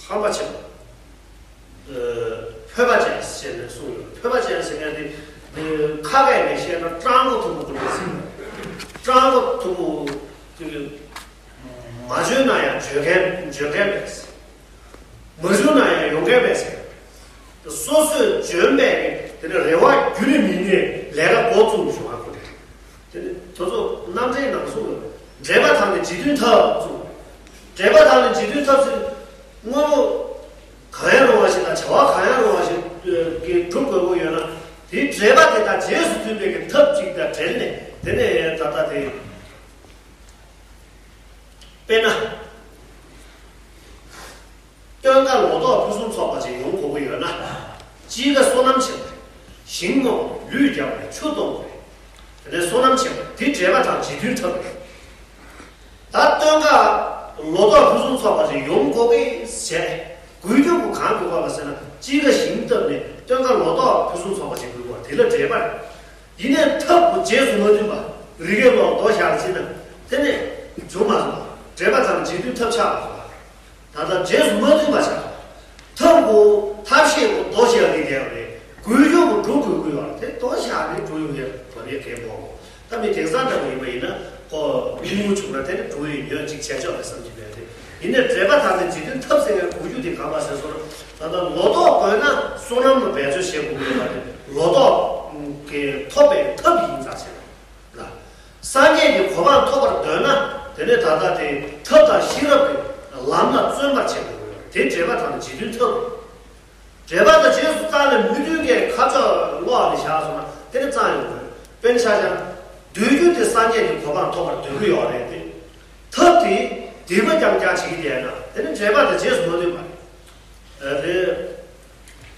ཧམ་པ་ཆེན་པོ། ཕོད་པ་ཅན་ཞེས་ནས་གསུངས་ཡོད། ཕོད་པ་ཅན་ཟེར་མཁན་དེ་ཁ་སྐད་ནས་བཤད་ན་སྤྲང་པོ་མཐུག་པོ་ཀུན་ལས་ཟེར། སྤྲང་པོ་མཐུག་པོ་དེ་མ་འཇོན་ན་ཡང་འཇོན་མཁན། འཇོན་མཁན་རེད། མ་བྱུང་ན་ཡང་ཡོང་མཁན་མེད་ཟེར། སོ་སོས་འཇོན་པའི་དེ་ནི་རེ་བ་རྒྱུན་ནས་མི་གནས། ལས་ཀ་འགོ་བཙུགས་བྱུང་བ་ཁོ་རེད། དེ་ནི་དེ་ཚོ་རྣམ་འགྲེལ་ནང་གསུངས་ཡོད། འགྲེལ་པ་དག་ནི་རྗེ་མཐུན་ཐབས་གསུངས། འགྲེལ་པ་དག་ནི་རྗེ་མཐུན་ཐབས་ཟེར། དངོས་པོ་གང་ཡང་རུང་བ་ཞིག་དང་བྱ་བ་གང་ཡང་རུང་བ་ཞིག་གི་སྒྲུབ་དགོས་པོ་ཡོད་ན། དེའི་འགྲེལ་པ་དེ་དག་རྗེས་སུ་མཐུན་པའི་གི་ཐབས་ཅིག་དང་འབྲེལ་ནས། དེ་ནས་ད་ལྟ་དེ། དཔེར་ན། སྟོན་ཁ་ལོ་ཏོག་ཕུན་སུམ་ཚོགས་པ་ཅིག་ཡོང་དགོས་ཀྱི་ཡོད་ན། དཔྱིད་ཀ་སོ་ནམ་བྱེད་པ་རེད། ཞིང་རྨོ་བ་རེད། ལུད་རྒྱག་པ་རེད། ཆུ་གཏོང་བ་རེད། དེ་ནས་སོ་ནམ་བྱེད་པ་རེད། དེ་འགྲེལ་པ་དང་རྗེ་མཐུན་ཐབས་རེད། ད་སྟོན་ཁ་ལོ་ཏོག་ཕུན་སུམ་ཚོགས་པ་ཅིག་ཡོང་དགོས་ཀྱི་བྱས། དགོས་རྒྱུ་བོ་གང་དགོས་པ་ཟེར་ན། དཔྱིད་ཀ་ཞིང་བཏབ་ནས་སྟོན་ཁ་ལོ་ཏོག་ཕུན་སུམ་ཚོགས་པ་ཅིག་དགོས་པ་དེ་ལ་འགྲེལ་པ་རེད། ཡིན་ནའི་ཐབས་པོ་རྗེས་སུ་མ་མཐུན་པ། རི་སྐེད་ལོག་རྡོ་བཞག་ཕྱིན་ན་དེ་ནས་བྱུང་མ་སོང་བ། འགྲེལ་པ་དང་རྗེ་མཐུན་ཐབས་ཆག་པ་སོང་བ། ད་ལྟ་རྗེས་སུ་མ་མཐུན་པ་ཆགས། ཐབས་པོ་ཐབས་ཤེས་པོ་རྡོ་བཞག་གི་བསྡད་པ་རེད། དགོས་རྒྱུ་པོ་འགྲོ་དགོས་ཀྱི་ཡོད་རེད། དེ་རྡོ་བཞག་ནས་འགྲོ་ཡོང་ཡ་བ་ནས་གལ་མོ། ད་མི་དེང་སང་འདྲ་པོ་ཡིན་པ་ཡིན་ན། ཁོ་དངུལ་བྱུང་ན་དེ་ནས་འགྲོ་ཡི་ཉོས་ཅིག་བྱས་ཆོག་པའི་བསམ་གྱི་མེད་དེ། ཡིན་ནའི་འགྲེལ་པ་དང་ནི་རྗེ་མཐུན་ཐབས་ཟེར་བའི་གོ་རྒྱུ་དེ་གང་པ་ཟེར་སོང་ན། ད་ལྟ་ལོ་ཏོག་དགོས་ན་སོ་ནམ་ལ་འབད་རྩོལ་བྱེད་དགོས་ཀྱི་ཡོད་པ་རེད། ལོ་ཏོག་གི་ཐོབ་པའི་ཐབས་ཡིན་ཙང་བྱས་ལ། སངས་རྒྱས་ཀྱི་གོ་འཕང་ཐོབ་པར་འདོད་ན། དེ་ནས་ད་ལྟ་དེ་ཐབས་དང་ཤེས་རབ་ཀྱི་ལམ་ལ་བརྩོན་པར་བྱེད་དགོས། དེ་འགྲེལ་པ་དང་ནི་རྗེ་མཐུན་ཐབས། འགྲེལ་པ་དང་རྗེས་སུ་རྩ་ནས་མི་མཐུན་གྱི་ཁ་ཕྱོགས་ཀློག་ནས་བཞག་སོང་ན་དེ་ནི་རྩ་ཡོང་དགོས། དཔེར་ན་ཆ་བཞག་ན། འདོད་རྒྱུ་དེ་སངས་རྒྱས་ཀྱི་གོ་འཕང་ཐོབ་པར་འདོད་ཀྱི་ཡོད་རེད་དེ། ཐབས་དེ་སྡིག་པ་རྐྱང་རྐྱང་བྱེད་ཀྱི་བསྡད་ན་དེ་ནི་འགྲེལ་པ་དང་རྗེས་སུ་མ་མཐུན་པ་རེད། ཨ་དེ།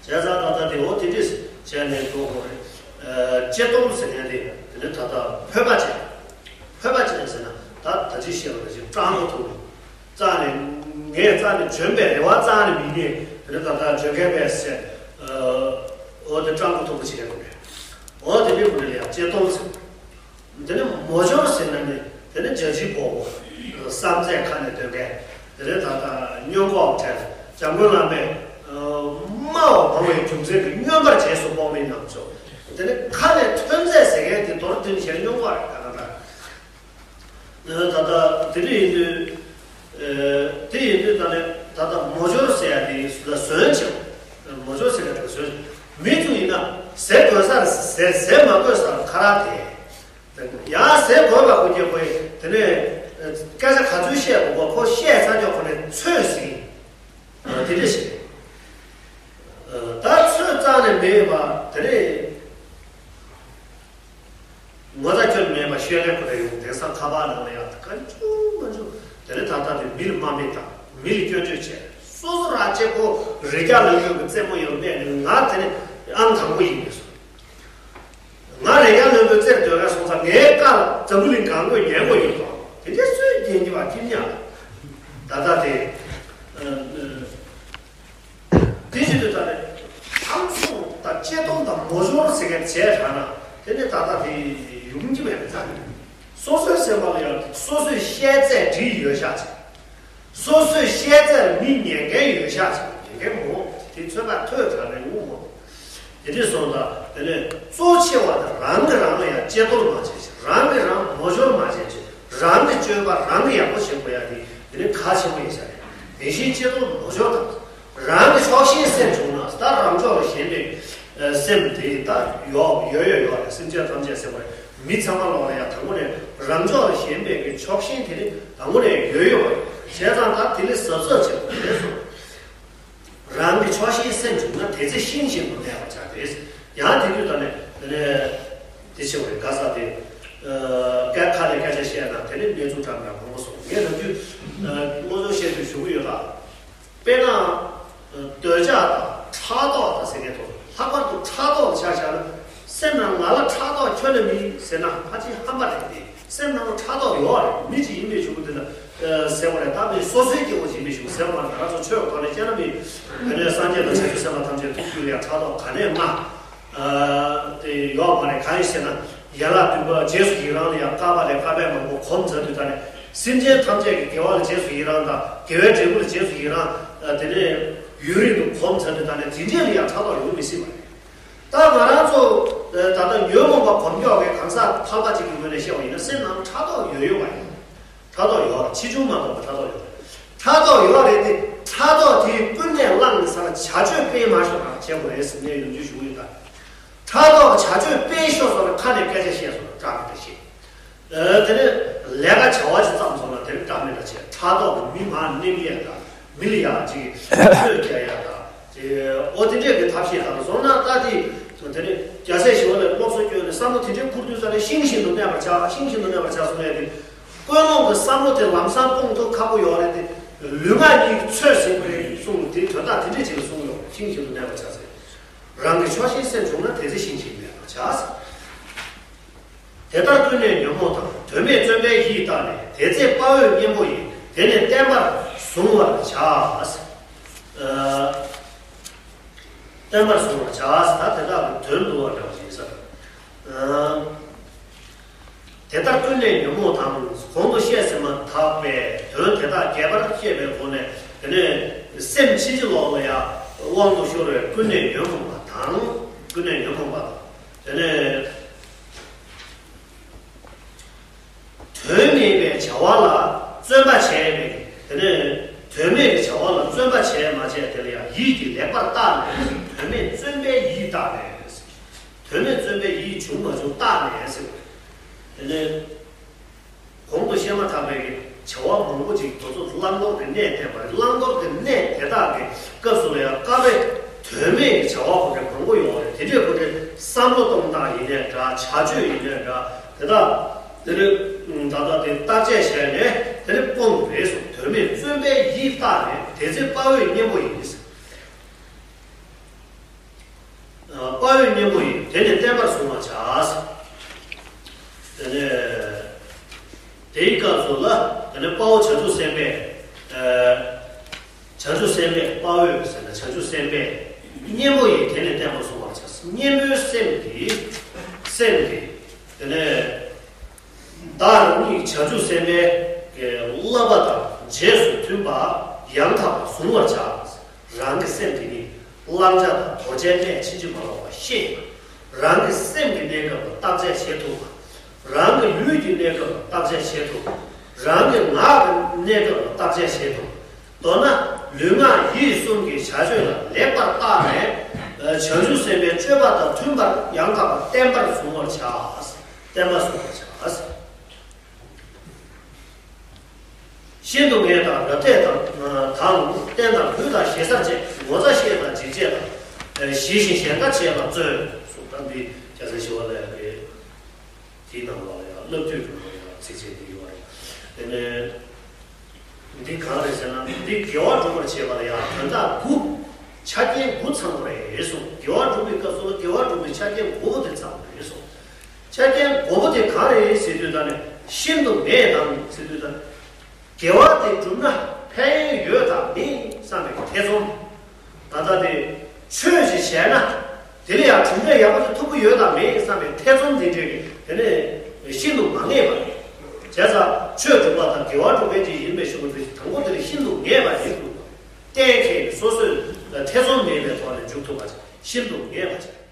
བྱས་ཙང་ད་ལྟ་དེ་འོ་དེ་འདྲས་བྱས་ནས་འགྲོ་དགོས་རེད། ཨ་ལྕེ་སྟོང་ཟེར་མཁན་དེ་དེ་ནི་ད་ལྟ་ཕོད་པ་ཅན། ཕོད་པ་ཅན་ཟེར་ན་ད་ད་ཅི་བཤད་པ་ནང་བཞིན་སྤྲང་པོ་ཐུག་རྩ་ནས། ངས་རྩ་ནས་འཇོན་པའི་རེ་བ་རྩ་ནས་མི་རྙེད། དེ་ནི་ད་ལྟ་འཇོན་མཁན་པས་ཟེར། ཨ་འོ་དེ་སྤྲང་པོ་ཐུག་པོ་བྱེད་དགོས་རེད། འོ་དེ་འདྲས་ཁོ་ནི་ལ་ཡང་ལྕེ་སྟོང་ཟེར། དེ་ནི་མོ་སྦྱོར་ཟེར་ན་ནི་དེ་ནི་བྱ་བྱིའུ་སྦོམ་པོ། བསམ་རྫས་ཁ་ནས་ཐོན་མཁན། དེ་ནི་ད་ལྟ་སྨྱོ་འགོག་བྲལ། འཇམ་མགོན་བླ་མས་སྨྲ་བ་མང་བའི་རྒྱུ་མཚན་གྱིས་སྨྱོན་པར་བྱས་སོ་སྤོང་མིན་ནམ་ཞུ། དེ་ནི་ཁ་ནས་ཐོན་རྫས་ཟེར་མཁན་དེ་མདོར་བསྟན་བྱས་སྨྱོ་འགོག་རེད། ད་ལྟ་ད་ལྟ་དེ་འདྲ་ཡིན་དུས། དེ་ཡིན་དུས་ད་ནི་ད་ལྟ་མོ་སྦྱོར་ཟེར་ཡ་དེ་ལ་ཟོན་བྱེད། མོ་སྦྱོར་ཟེར་ཡ་དེ་ལ་ཟོན། མི་ཚོ་ཡིན་ན་ཟས་དགོས་སར་ཟས། ཟས་མ་དགོས་སར་ཁ་རག་དེ། ཡང་ཟས་དགོས་པ་དགོས་ཀྱི་དགོས། དེ་ནས་སྐད་ཆ་ག་ཚོད་བཤད་དགོས་པ་ཁོ་བཤད་ཚར་ཀྱོག་ཁོ་ནས་ཚོད་ཟིན། དེ་འདྲ་ཞིག་ད་ཚོད་རྩ་ནས་མེད་པ་དེ་རེད། ངོ་ཚ་སྐྱོན་མེད་པ་ཤོད་ལེ་ཁོ་རེ་ཡོང་། དེང་སང་ཁ་པར་ནང་ལ་ཡང་ག་འཇུ་མ་འཇུ། དེ་ནས་ད་ལྟ་དེ་མི་ལ་དམའ་འབེབས་དང་མི་ལ་སྐྱོན་བརྗོད་བྱས། སོ་སོ་རང་གཅིག་པོ་རི་རྒྱག་ལ་ཡོད་པའི་རྩེད་མོ་ཡོད་མེད་ནི་ང་དེ་ནི་ཨང་དང་པོ་ཡིན་ནི་སོ། ང་རེ་ཡ་ལོན་པའི་རྩེར་སྡོད་མཁན་སོང་ཙང་ངའི་བཀའ་ལ་འཛམ་བུ་གླིང་གང་དགོས་ཉན་དགོས་ཡོད་དོ། དེ་འདྲའི་སུས་ཉན་གྱི་བ་ཁྱིམ་ཉག་ད་ལྟ་དེ། དེ་བཞིན་དུ་ད་ནི་ཧང་སང་དང་ལྕེ་སྟོང་དང་མོ་སྦྱོར་ཟེར་མཁན་བྱས་དྲགས་ན་ དེ་ནས་ད་ལྟ་དེ་ཡོང་གི་མེད་པ་ཙང་། སོ་སོའི་སེམས་པ་ལ་ཡང་སོ་སོའི་ཤེས་ཚད་འདྲིས་ཡོད་ཤག་ཅིག་སོ་སོའི་ཤེས་ཚད་ལ་མི་ཉན་མཁན་ཡོད་ཤག་ཅིག་ཉན་མཁན་མོ་དེ་ཚོད་པ་ཐོས་དྲགས་ནས་འུ་མོ། དེ་འདྲས་སོང་ཙང་དེ་ནས་གཙོ་ཆེ་བ་དེ་རང་གིས་རང་ལ་ཡང་ལྕེ་གཏོར་མ་བྱེད་ཅིག་རང་གིས་རང་ངོ་སྦྱོར་མ་བྱེད་ཅིག་རང་གི་སྤྱོད་པ་རང་གིས་ཡག་པོ་བྱེད་དགོས་ཡ་དེ་དེ་ནས་གལ་ཆེན་པོ་ཡིན་ས་རེད། དེ་བཞིན་ལྕེ་གཏོར་ངོ་སྦྱོར་དང་། རང་གི་ཕྱོགས་ཞེན་སེམས་བྱུང་ན་ད་རང་ཕྱོགས་ལ་ཞེན་པའི་ཨ་སེམས་དེ་ད་ཡོད་ཡོད་ཡོད་ཡོད་རེད། སེམས་ཅན་ཐམས་ཅད་སེམས་པ་རེད། མི་ཚང་མ་ལོག་ལ་ཡང་དང་པོ་ནས་རང་ཕྱོགས་ལ་ཞེན་པའི་གི་ཕྱོགས་ཞེན་དེ་ནི་དང་པོ་ནས་ཡོད་ཡོད་རེད། བྱས་ཙང་ད་དེ་ལས་གཟབ་གཟབ་བྱེད་དགོས་རེད་གསུངས། རང་གི་ཕྱོགས་ཞེན་སེམས་བྱུང་ན་དེ་ཚེ་ཤིང་བཞིན་དུ་གནས་པར་བྱ་སྟེ། ཡང་དེ་དུས་ད་ནས་དེ་ནས་དེ་ཆེ་བའི་ག་ས་དེ་ཨ་སྐད་ཁ་ནས་སྐད་ཆ་བཤད་ན་དེ་ནས་གནས་ཚུལ་འདྲ་མིན་མང་པོ་སོང་། ངས་ནམ་རྒྱུན་ཨ་བློ་སྦྱོང་བཤད་དུས་ཞུ་གི་ཡོད་ལ། དཔེར་ན། འདོད་ཆགས་དང་ཕྲག་དོག་དང་ཟེར་མཁན་དེ་ཚོ་ལྷག་པར་དུ་ཕྲག་དོག་ཆ་བཞག་ན། སེམས་ནང་ང་ལ་ཕྲག་དོག་ཁྱོན་ནས་མེད་ཟེར་ན་ཕལ་ཆེར་ཧམ་པ་རེད་དེ། སེམས་ནང་ལ་ཕྲག་དོག་ཡོད་རེད། མི་གཅིག་ཡིན་པའི་གཞུག་གུ་དེ་ལ་ཟེར་བ་རེད། ད་མི་སོ་སོའི་སྐྱེ་བོ་ཡིན་པའི་གཞུག་གུ་ཟེར་བ་མ་རེད། ང་རང་ཚོ་ཆོས་ཐོག་ནས་བཤད་ན་མི་དེ་ནས་སངས་རྒྱས་དང་བྱང་ཆུབ་སེམས་དཔའ་ཐམས་ཅད་ཐུགས་རྒྱུད་ལ་ཡང་ཕྲག་དོག་ག་ནས་མ། ཨ་དེ་ཡོད་མ་རེད། གང་ཡིན་ཟེར་ན། ཡན་ལག་བདུན་པ་རྗེས་སུ་ཡི་རང་ལ་ཡང་བསྐལ་པ་ལས་བསྐལ་པའི་མང་པོ་གོམས་ཚར་དུས་ད་ནས་སེམས་ཅན་ཐམས་ཅད་ཀྱི་དགེ་བ་ལ་རྗེས་སུ་ཡི་རང་དང་དགེ་བའི་འབྲས་བུ་ལ་རྗེས་སུ་ཡི་རང་། ཨ་དེ་ནས་ཡུན་རིང་དུ་གོམས་ཚར་དུས་ད་ནས་དེ་འདྲས་ལ་ཡང་ཕྲག་དོག་ཡོང་མི་སྲིད་པ་རེད། ད་ང་རང་ཚོ་ད་ལྟ་ཉོན་མོངས་པ་གོམས་འཇོག་གི་གང་ཟག་ཐར་པ་ཅིག་གི་ངོས་ནས་བཤད་པ་ཡིན་ན་སེམས་ནང་ཕྲག་དོག་ཡོད་ཡོད་པ་ཡིན། ཕྲག་དོག་ཡོད་རེད། ཆེ་ཆུང་མ་གཏོགས་པ་ཕྲག་དོག་ཡོད་རེད། ཕྲག་དོག་ཡོད་རེད་དེ། ཕྲག་དོག་དེ་ཀུན་ནས་བསླངས་ནས་ས་ལ་བྱ་སྤྱོད་སྤེལ་མ་ཤོག་རང་བྱེད་དགོས་རེད་ཟེར་ནས་ཡོང་རྒྱུ་ཞུ་གི་ཡོད་ད། ཕྲག་དོག་བྱ་སྤྱོད་སྤེལ་ཤོག་སོགས་ལ་ཁ་ནས་སྐད་ཆ་བཤད་སོགས་ལ་སྐྲག་གི་བཤད། ཨ་དེ་ནས་ལས་ཀ་བྱ་བ་ཞིག་བརྩམས་སོང་ན་དེ་ནས་འདྲ་མི་འདྲ་བྱས་ཕྲག་དོག་གི་མི་མར་གནོན་ཡས་དང་མི་ལ་ཡག་ཅིག་ཆོས་རྒྱག་ཡས་དང་དེ་ཨོ་དེ་འདྲས་ཀྱི་ཐབས་ཤེས་དང་སོང་ན་ད་དེ་དེ་ནས་རྒྱལ་སྲས་ཞི་བ་ལྷས་སློབ་གསོ་སྐྱོན་ནས་བསམ་བློ་དེ་འདྲས་ཁུར་དུས་ཙ་ནས་ཤིང་བཞིན་དུ་གནས་པར་བྱ། ཤིང་བཞིན་དུ་གནས་པར་བྱ་གསུང་ཡས་དེ། ཀུན་སློང་གི་བསམ་བློ་དེ་ལམ་སང་སྤོང་ཐུབ་ཁག་པོ་ཡོད་རེད་དེ། ལུས་ངག་གཉིས་ཚོད་ཟིན་པ་རེད་གསུངས། དེ་དོན་དག་དེ་འདྲས་ཅིག་ལ་གསུངས་ཡོད། ཤིང་བཞིན་དུ་གནས་པར་བྱ་ཟེར། རང་གི་ཕྱོགས་ཞེན་སེམས་བྱུང་ན་དེ་ཚེ་ཤིང་བཞིན་གནས་པར་བྱ་ཟེར། དེ་ལྟར་ཀུན་ནས་ཉོན་མོངས་དང་། དོན་མེད་བརྩོན་པས་ཡིད་བརྟགས་ནས། དེ་ཚེ་དཔའ་བོས་གཉེན་པོ་ཡིས། དེ་ནི་བརྟན་པར་བཟུང་བར་བྱ་ཟེར། ཨ། བརྟན་པར་བཟུང་བར་བྱ་ཟེར། ད་དེ་དག་གི་དོན་བསྡུ་བ་འདྲ་བ་ཞིག་ཡིན་ས་རེད། ཨ། དེ་ལྟར་ཀུན་ནས་ཉོན་མོངས་དང་། གོང་དུ་བཤད་ཟིན་མ་ཐག་པའི་དོན་དེ་དག་རྒྱས་པར་བཤད་པའི་སྒོ་ནས། དེ་ནས་སེམས་ཕྱིན་ཅི་ལོག་ལ་ཡང་དབང་དུ་ཤོར་བའི་ཀུན་ནས་ཉོན་མོངས་པ་དང་། ཀུན་ནས་ཉོན་མོངས་པ་དང་། དེ་ནས། དོན་མེད་པའི་བྱ་བ་ལ་བརྩོན་པ་བྱས་པས། དེ་ནས་དོན་མེད་ཀྱི་བྱ་བ་ལ་བརྩོན་པ་བྱས་མ་བྱས་དེ་ལ་ཡང་ཡིད་ཀྱིས་ལེགས་པར་བརྟགས་ནས། དོན་མེད་བརྩོན་པས་ཡིད་བརྟགས་ནས། དོན་མེད་བརྩོན་པས་ཡིད་བྱུང་མ་བྱུང་བརྟགས་ནས་ཟེར། དེ་ནས་གོང་དུ་བཤད་མ་ཐག་པའི་བྱ་བ་མང་པོ་ཅིག་དེ་ཚོ་བླང་དོར་གྱི་གནས་བསྟན་པ་རེད། བླང་དོར་གྱི་གནས་དེ་དག་གི་སྐབས་སུ་ལ་ཡང་དཀའ་བས་དོན་མེད་ཀྱི་བྱ་བ་ཁོ་རེ་མང་པོ་ཡོད་རེད། དེ་འདྲའི་ཁོ་རེ་བསམ་བློ་གཏོང་སྟངས་ཡིན་ནའི་འདྲ། བྱ་སྤྱོད་ཡིན་ནའི་འདྲ། དེ་དག་དེ་ནི་ད་ལྟ་དེ་བརྟག་དཔྱད་བྱས་ནས་དེ་ནི་སྤོང་དགོས་རེད་གསུངས། དོན་མེད་བརྩོན་པས་ཡིད་བརྟགས་ནས། དེ་ཚེ་དཔའ་བོས་གཉེན་པོ་ཡིས། དཔའ་བོས་གཉེན་པོ་ཡིས། དེ་ནི་བརྟན་པར་བཟུང་བར་བྱ། དེ་ནས་དེའི་སྐབས་སུ་ལ་དེ་ནི་དཔའ་བོ་བྱང་ཆུབ་སེམས་དཔས། བྱང་ཆུབ་སེམས་དཔས་དཔའ་བོས་ཟེར་ན་བྱང་ཆུབ་སེམས་དཔས་གཉེན་པོ་ཡིས་དེ་ནི་བརྟན་པར་བཟུང་བར་བྱ། གཉེན་པོའི་སེམས་ཀྱིས་སེམས་ཀྱིས་དེ་ནས་བདག་རང་ཉིད་བྱང་ཆུབ་སེམས་དཔའི་བསླབ་པ་དང་རྗེས་སུ་མཐུན་པ་ཡང་དག་པར་གཟུང་བར་བྱ། རང་གི་སེམས་དེ་ཉིད་བླང་བྱ་དང་དོར་བྱའི་གནས་ཕྱིན་ཅི་མ་ལོག་པ་ཤེས། རང་གི་སེམས་ཀྱི་གནས་སྐབས་ལ་བརྟག་དཔྱད་བྱེད་ཐུབ་པ། རང་གི་ལུས་ཀྱི་གནས་སྐབས་ལ་བརྟག་དཔྱད་བྱེད་ཐུབ། རང་གི་ངག་གི་གནས་སྐབས་ལ་བརྟག་དཔྱད་བྱེད་ཐུབ། མདོར་ན་ལུས་ངག་ཡིད་གསུམ་གྱི་བྱ་སྤྱོད་ལ་ལེགས་པར་བརྟགས་ནས། བྱང་ཆུབ་སེམས་དཔའི་སྤྱོད་པ་དང་མཐུན་པར་ཡང་དག་པར་བརྟན་པར་བཟུང་བར་བྱ། བརྟན་པར་བཟུང་བར་བྱ། ཤིན་ཏུ་ངལ་དང་རབ་བརྟས་དང་། དང་། བསྟན་དང་ལུས་དང་ཞེ་སར་བཅས། ངོ་ཚ་ཤེས་དང་འཇིགས་བཅས་དང་། ཞི་ཞིང་ཞེན་ཁ་བྱེད་པ་བརྩོན། གསུངས། ད་འདི་རྒྱལ་སྲས་ཞི་བ་ལྷ་གི་དེའི་ནང་ལ་ཡང་བསླབ་བཏུས་ཀྱི་ལོ་ཡང་ཚིགས་བཅད་འདི་ཡོད་རེད། དེ་ནས་འདི་གང་རེད་ཟེར་ན། འདི་དགེ་བ་སྒྲུབ་པར་བྱེད་པ་ལ་ཡང་དོན་དག་དགུ། ཆ་རྐྱེན་དགུ་ཚང་དགོས་རེད་གསུངས། དགེ་བ་སྒྲུབ་པའི་སྐབས་སུ་ལ་དགེ་བ་སྒྲུབ་པའི་ཆ་རྐྱེན་དགུ་པོ་དེ་ཚང་དགོས་རེད་གསུངས། ཆ་རྐྱེན་དགུ་པོ་དེ་གང་རེད་ཟེར་དུས་ད་ནི་ཤིན་ཏུ་ངལ་དང་ཟེར་དུས་ད། དགེ་བ་དེ་བསྒྲུབ་ན་ཕན་ཡོན་ཡོད་དང་མེད་བསམ་པའི་ཐེ་ཚོམ། ད་ལྟ་དེ་ཆོས་ཤིག་བྱས་ན་ དེ་ལ་ཡང་གྲུབ་འབྲས་ཡག་པོ་དེ་ཐོབ་ཀྱི་ཡོད་དམ་མེད་བསམ་པའི་ཐེ་ཚོམ་དེ་འདྲས་ཀྱི་དེ་ནས་ཤིན་ཏུ་མ་ངེས་པ་རེད། བྱས་ཙང་ཆོས་སྒྲུབ་པ་དང་དགེ་བ་སྒྲུབ་མཁན་ཅིག་ཡིན་པའི་ཕྱིར་དུ་དང་པོ་དེ་ལ་ཤིན་ཏུ་ངེས་པ་ཞིག་དགོས། གཏན་འཁེལ་ནས་སོ་སོས་ཐེ་ཚོམ་མེད་པའི་ཐོག་ནས་འཇུག་ཐུབ་པ་ཞིག་ཤིན་ཏུ་ངེས་པ་ཞིག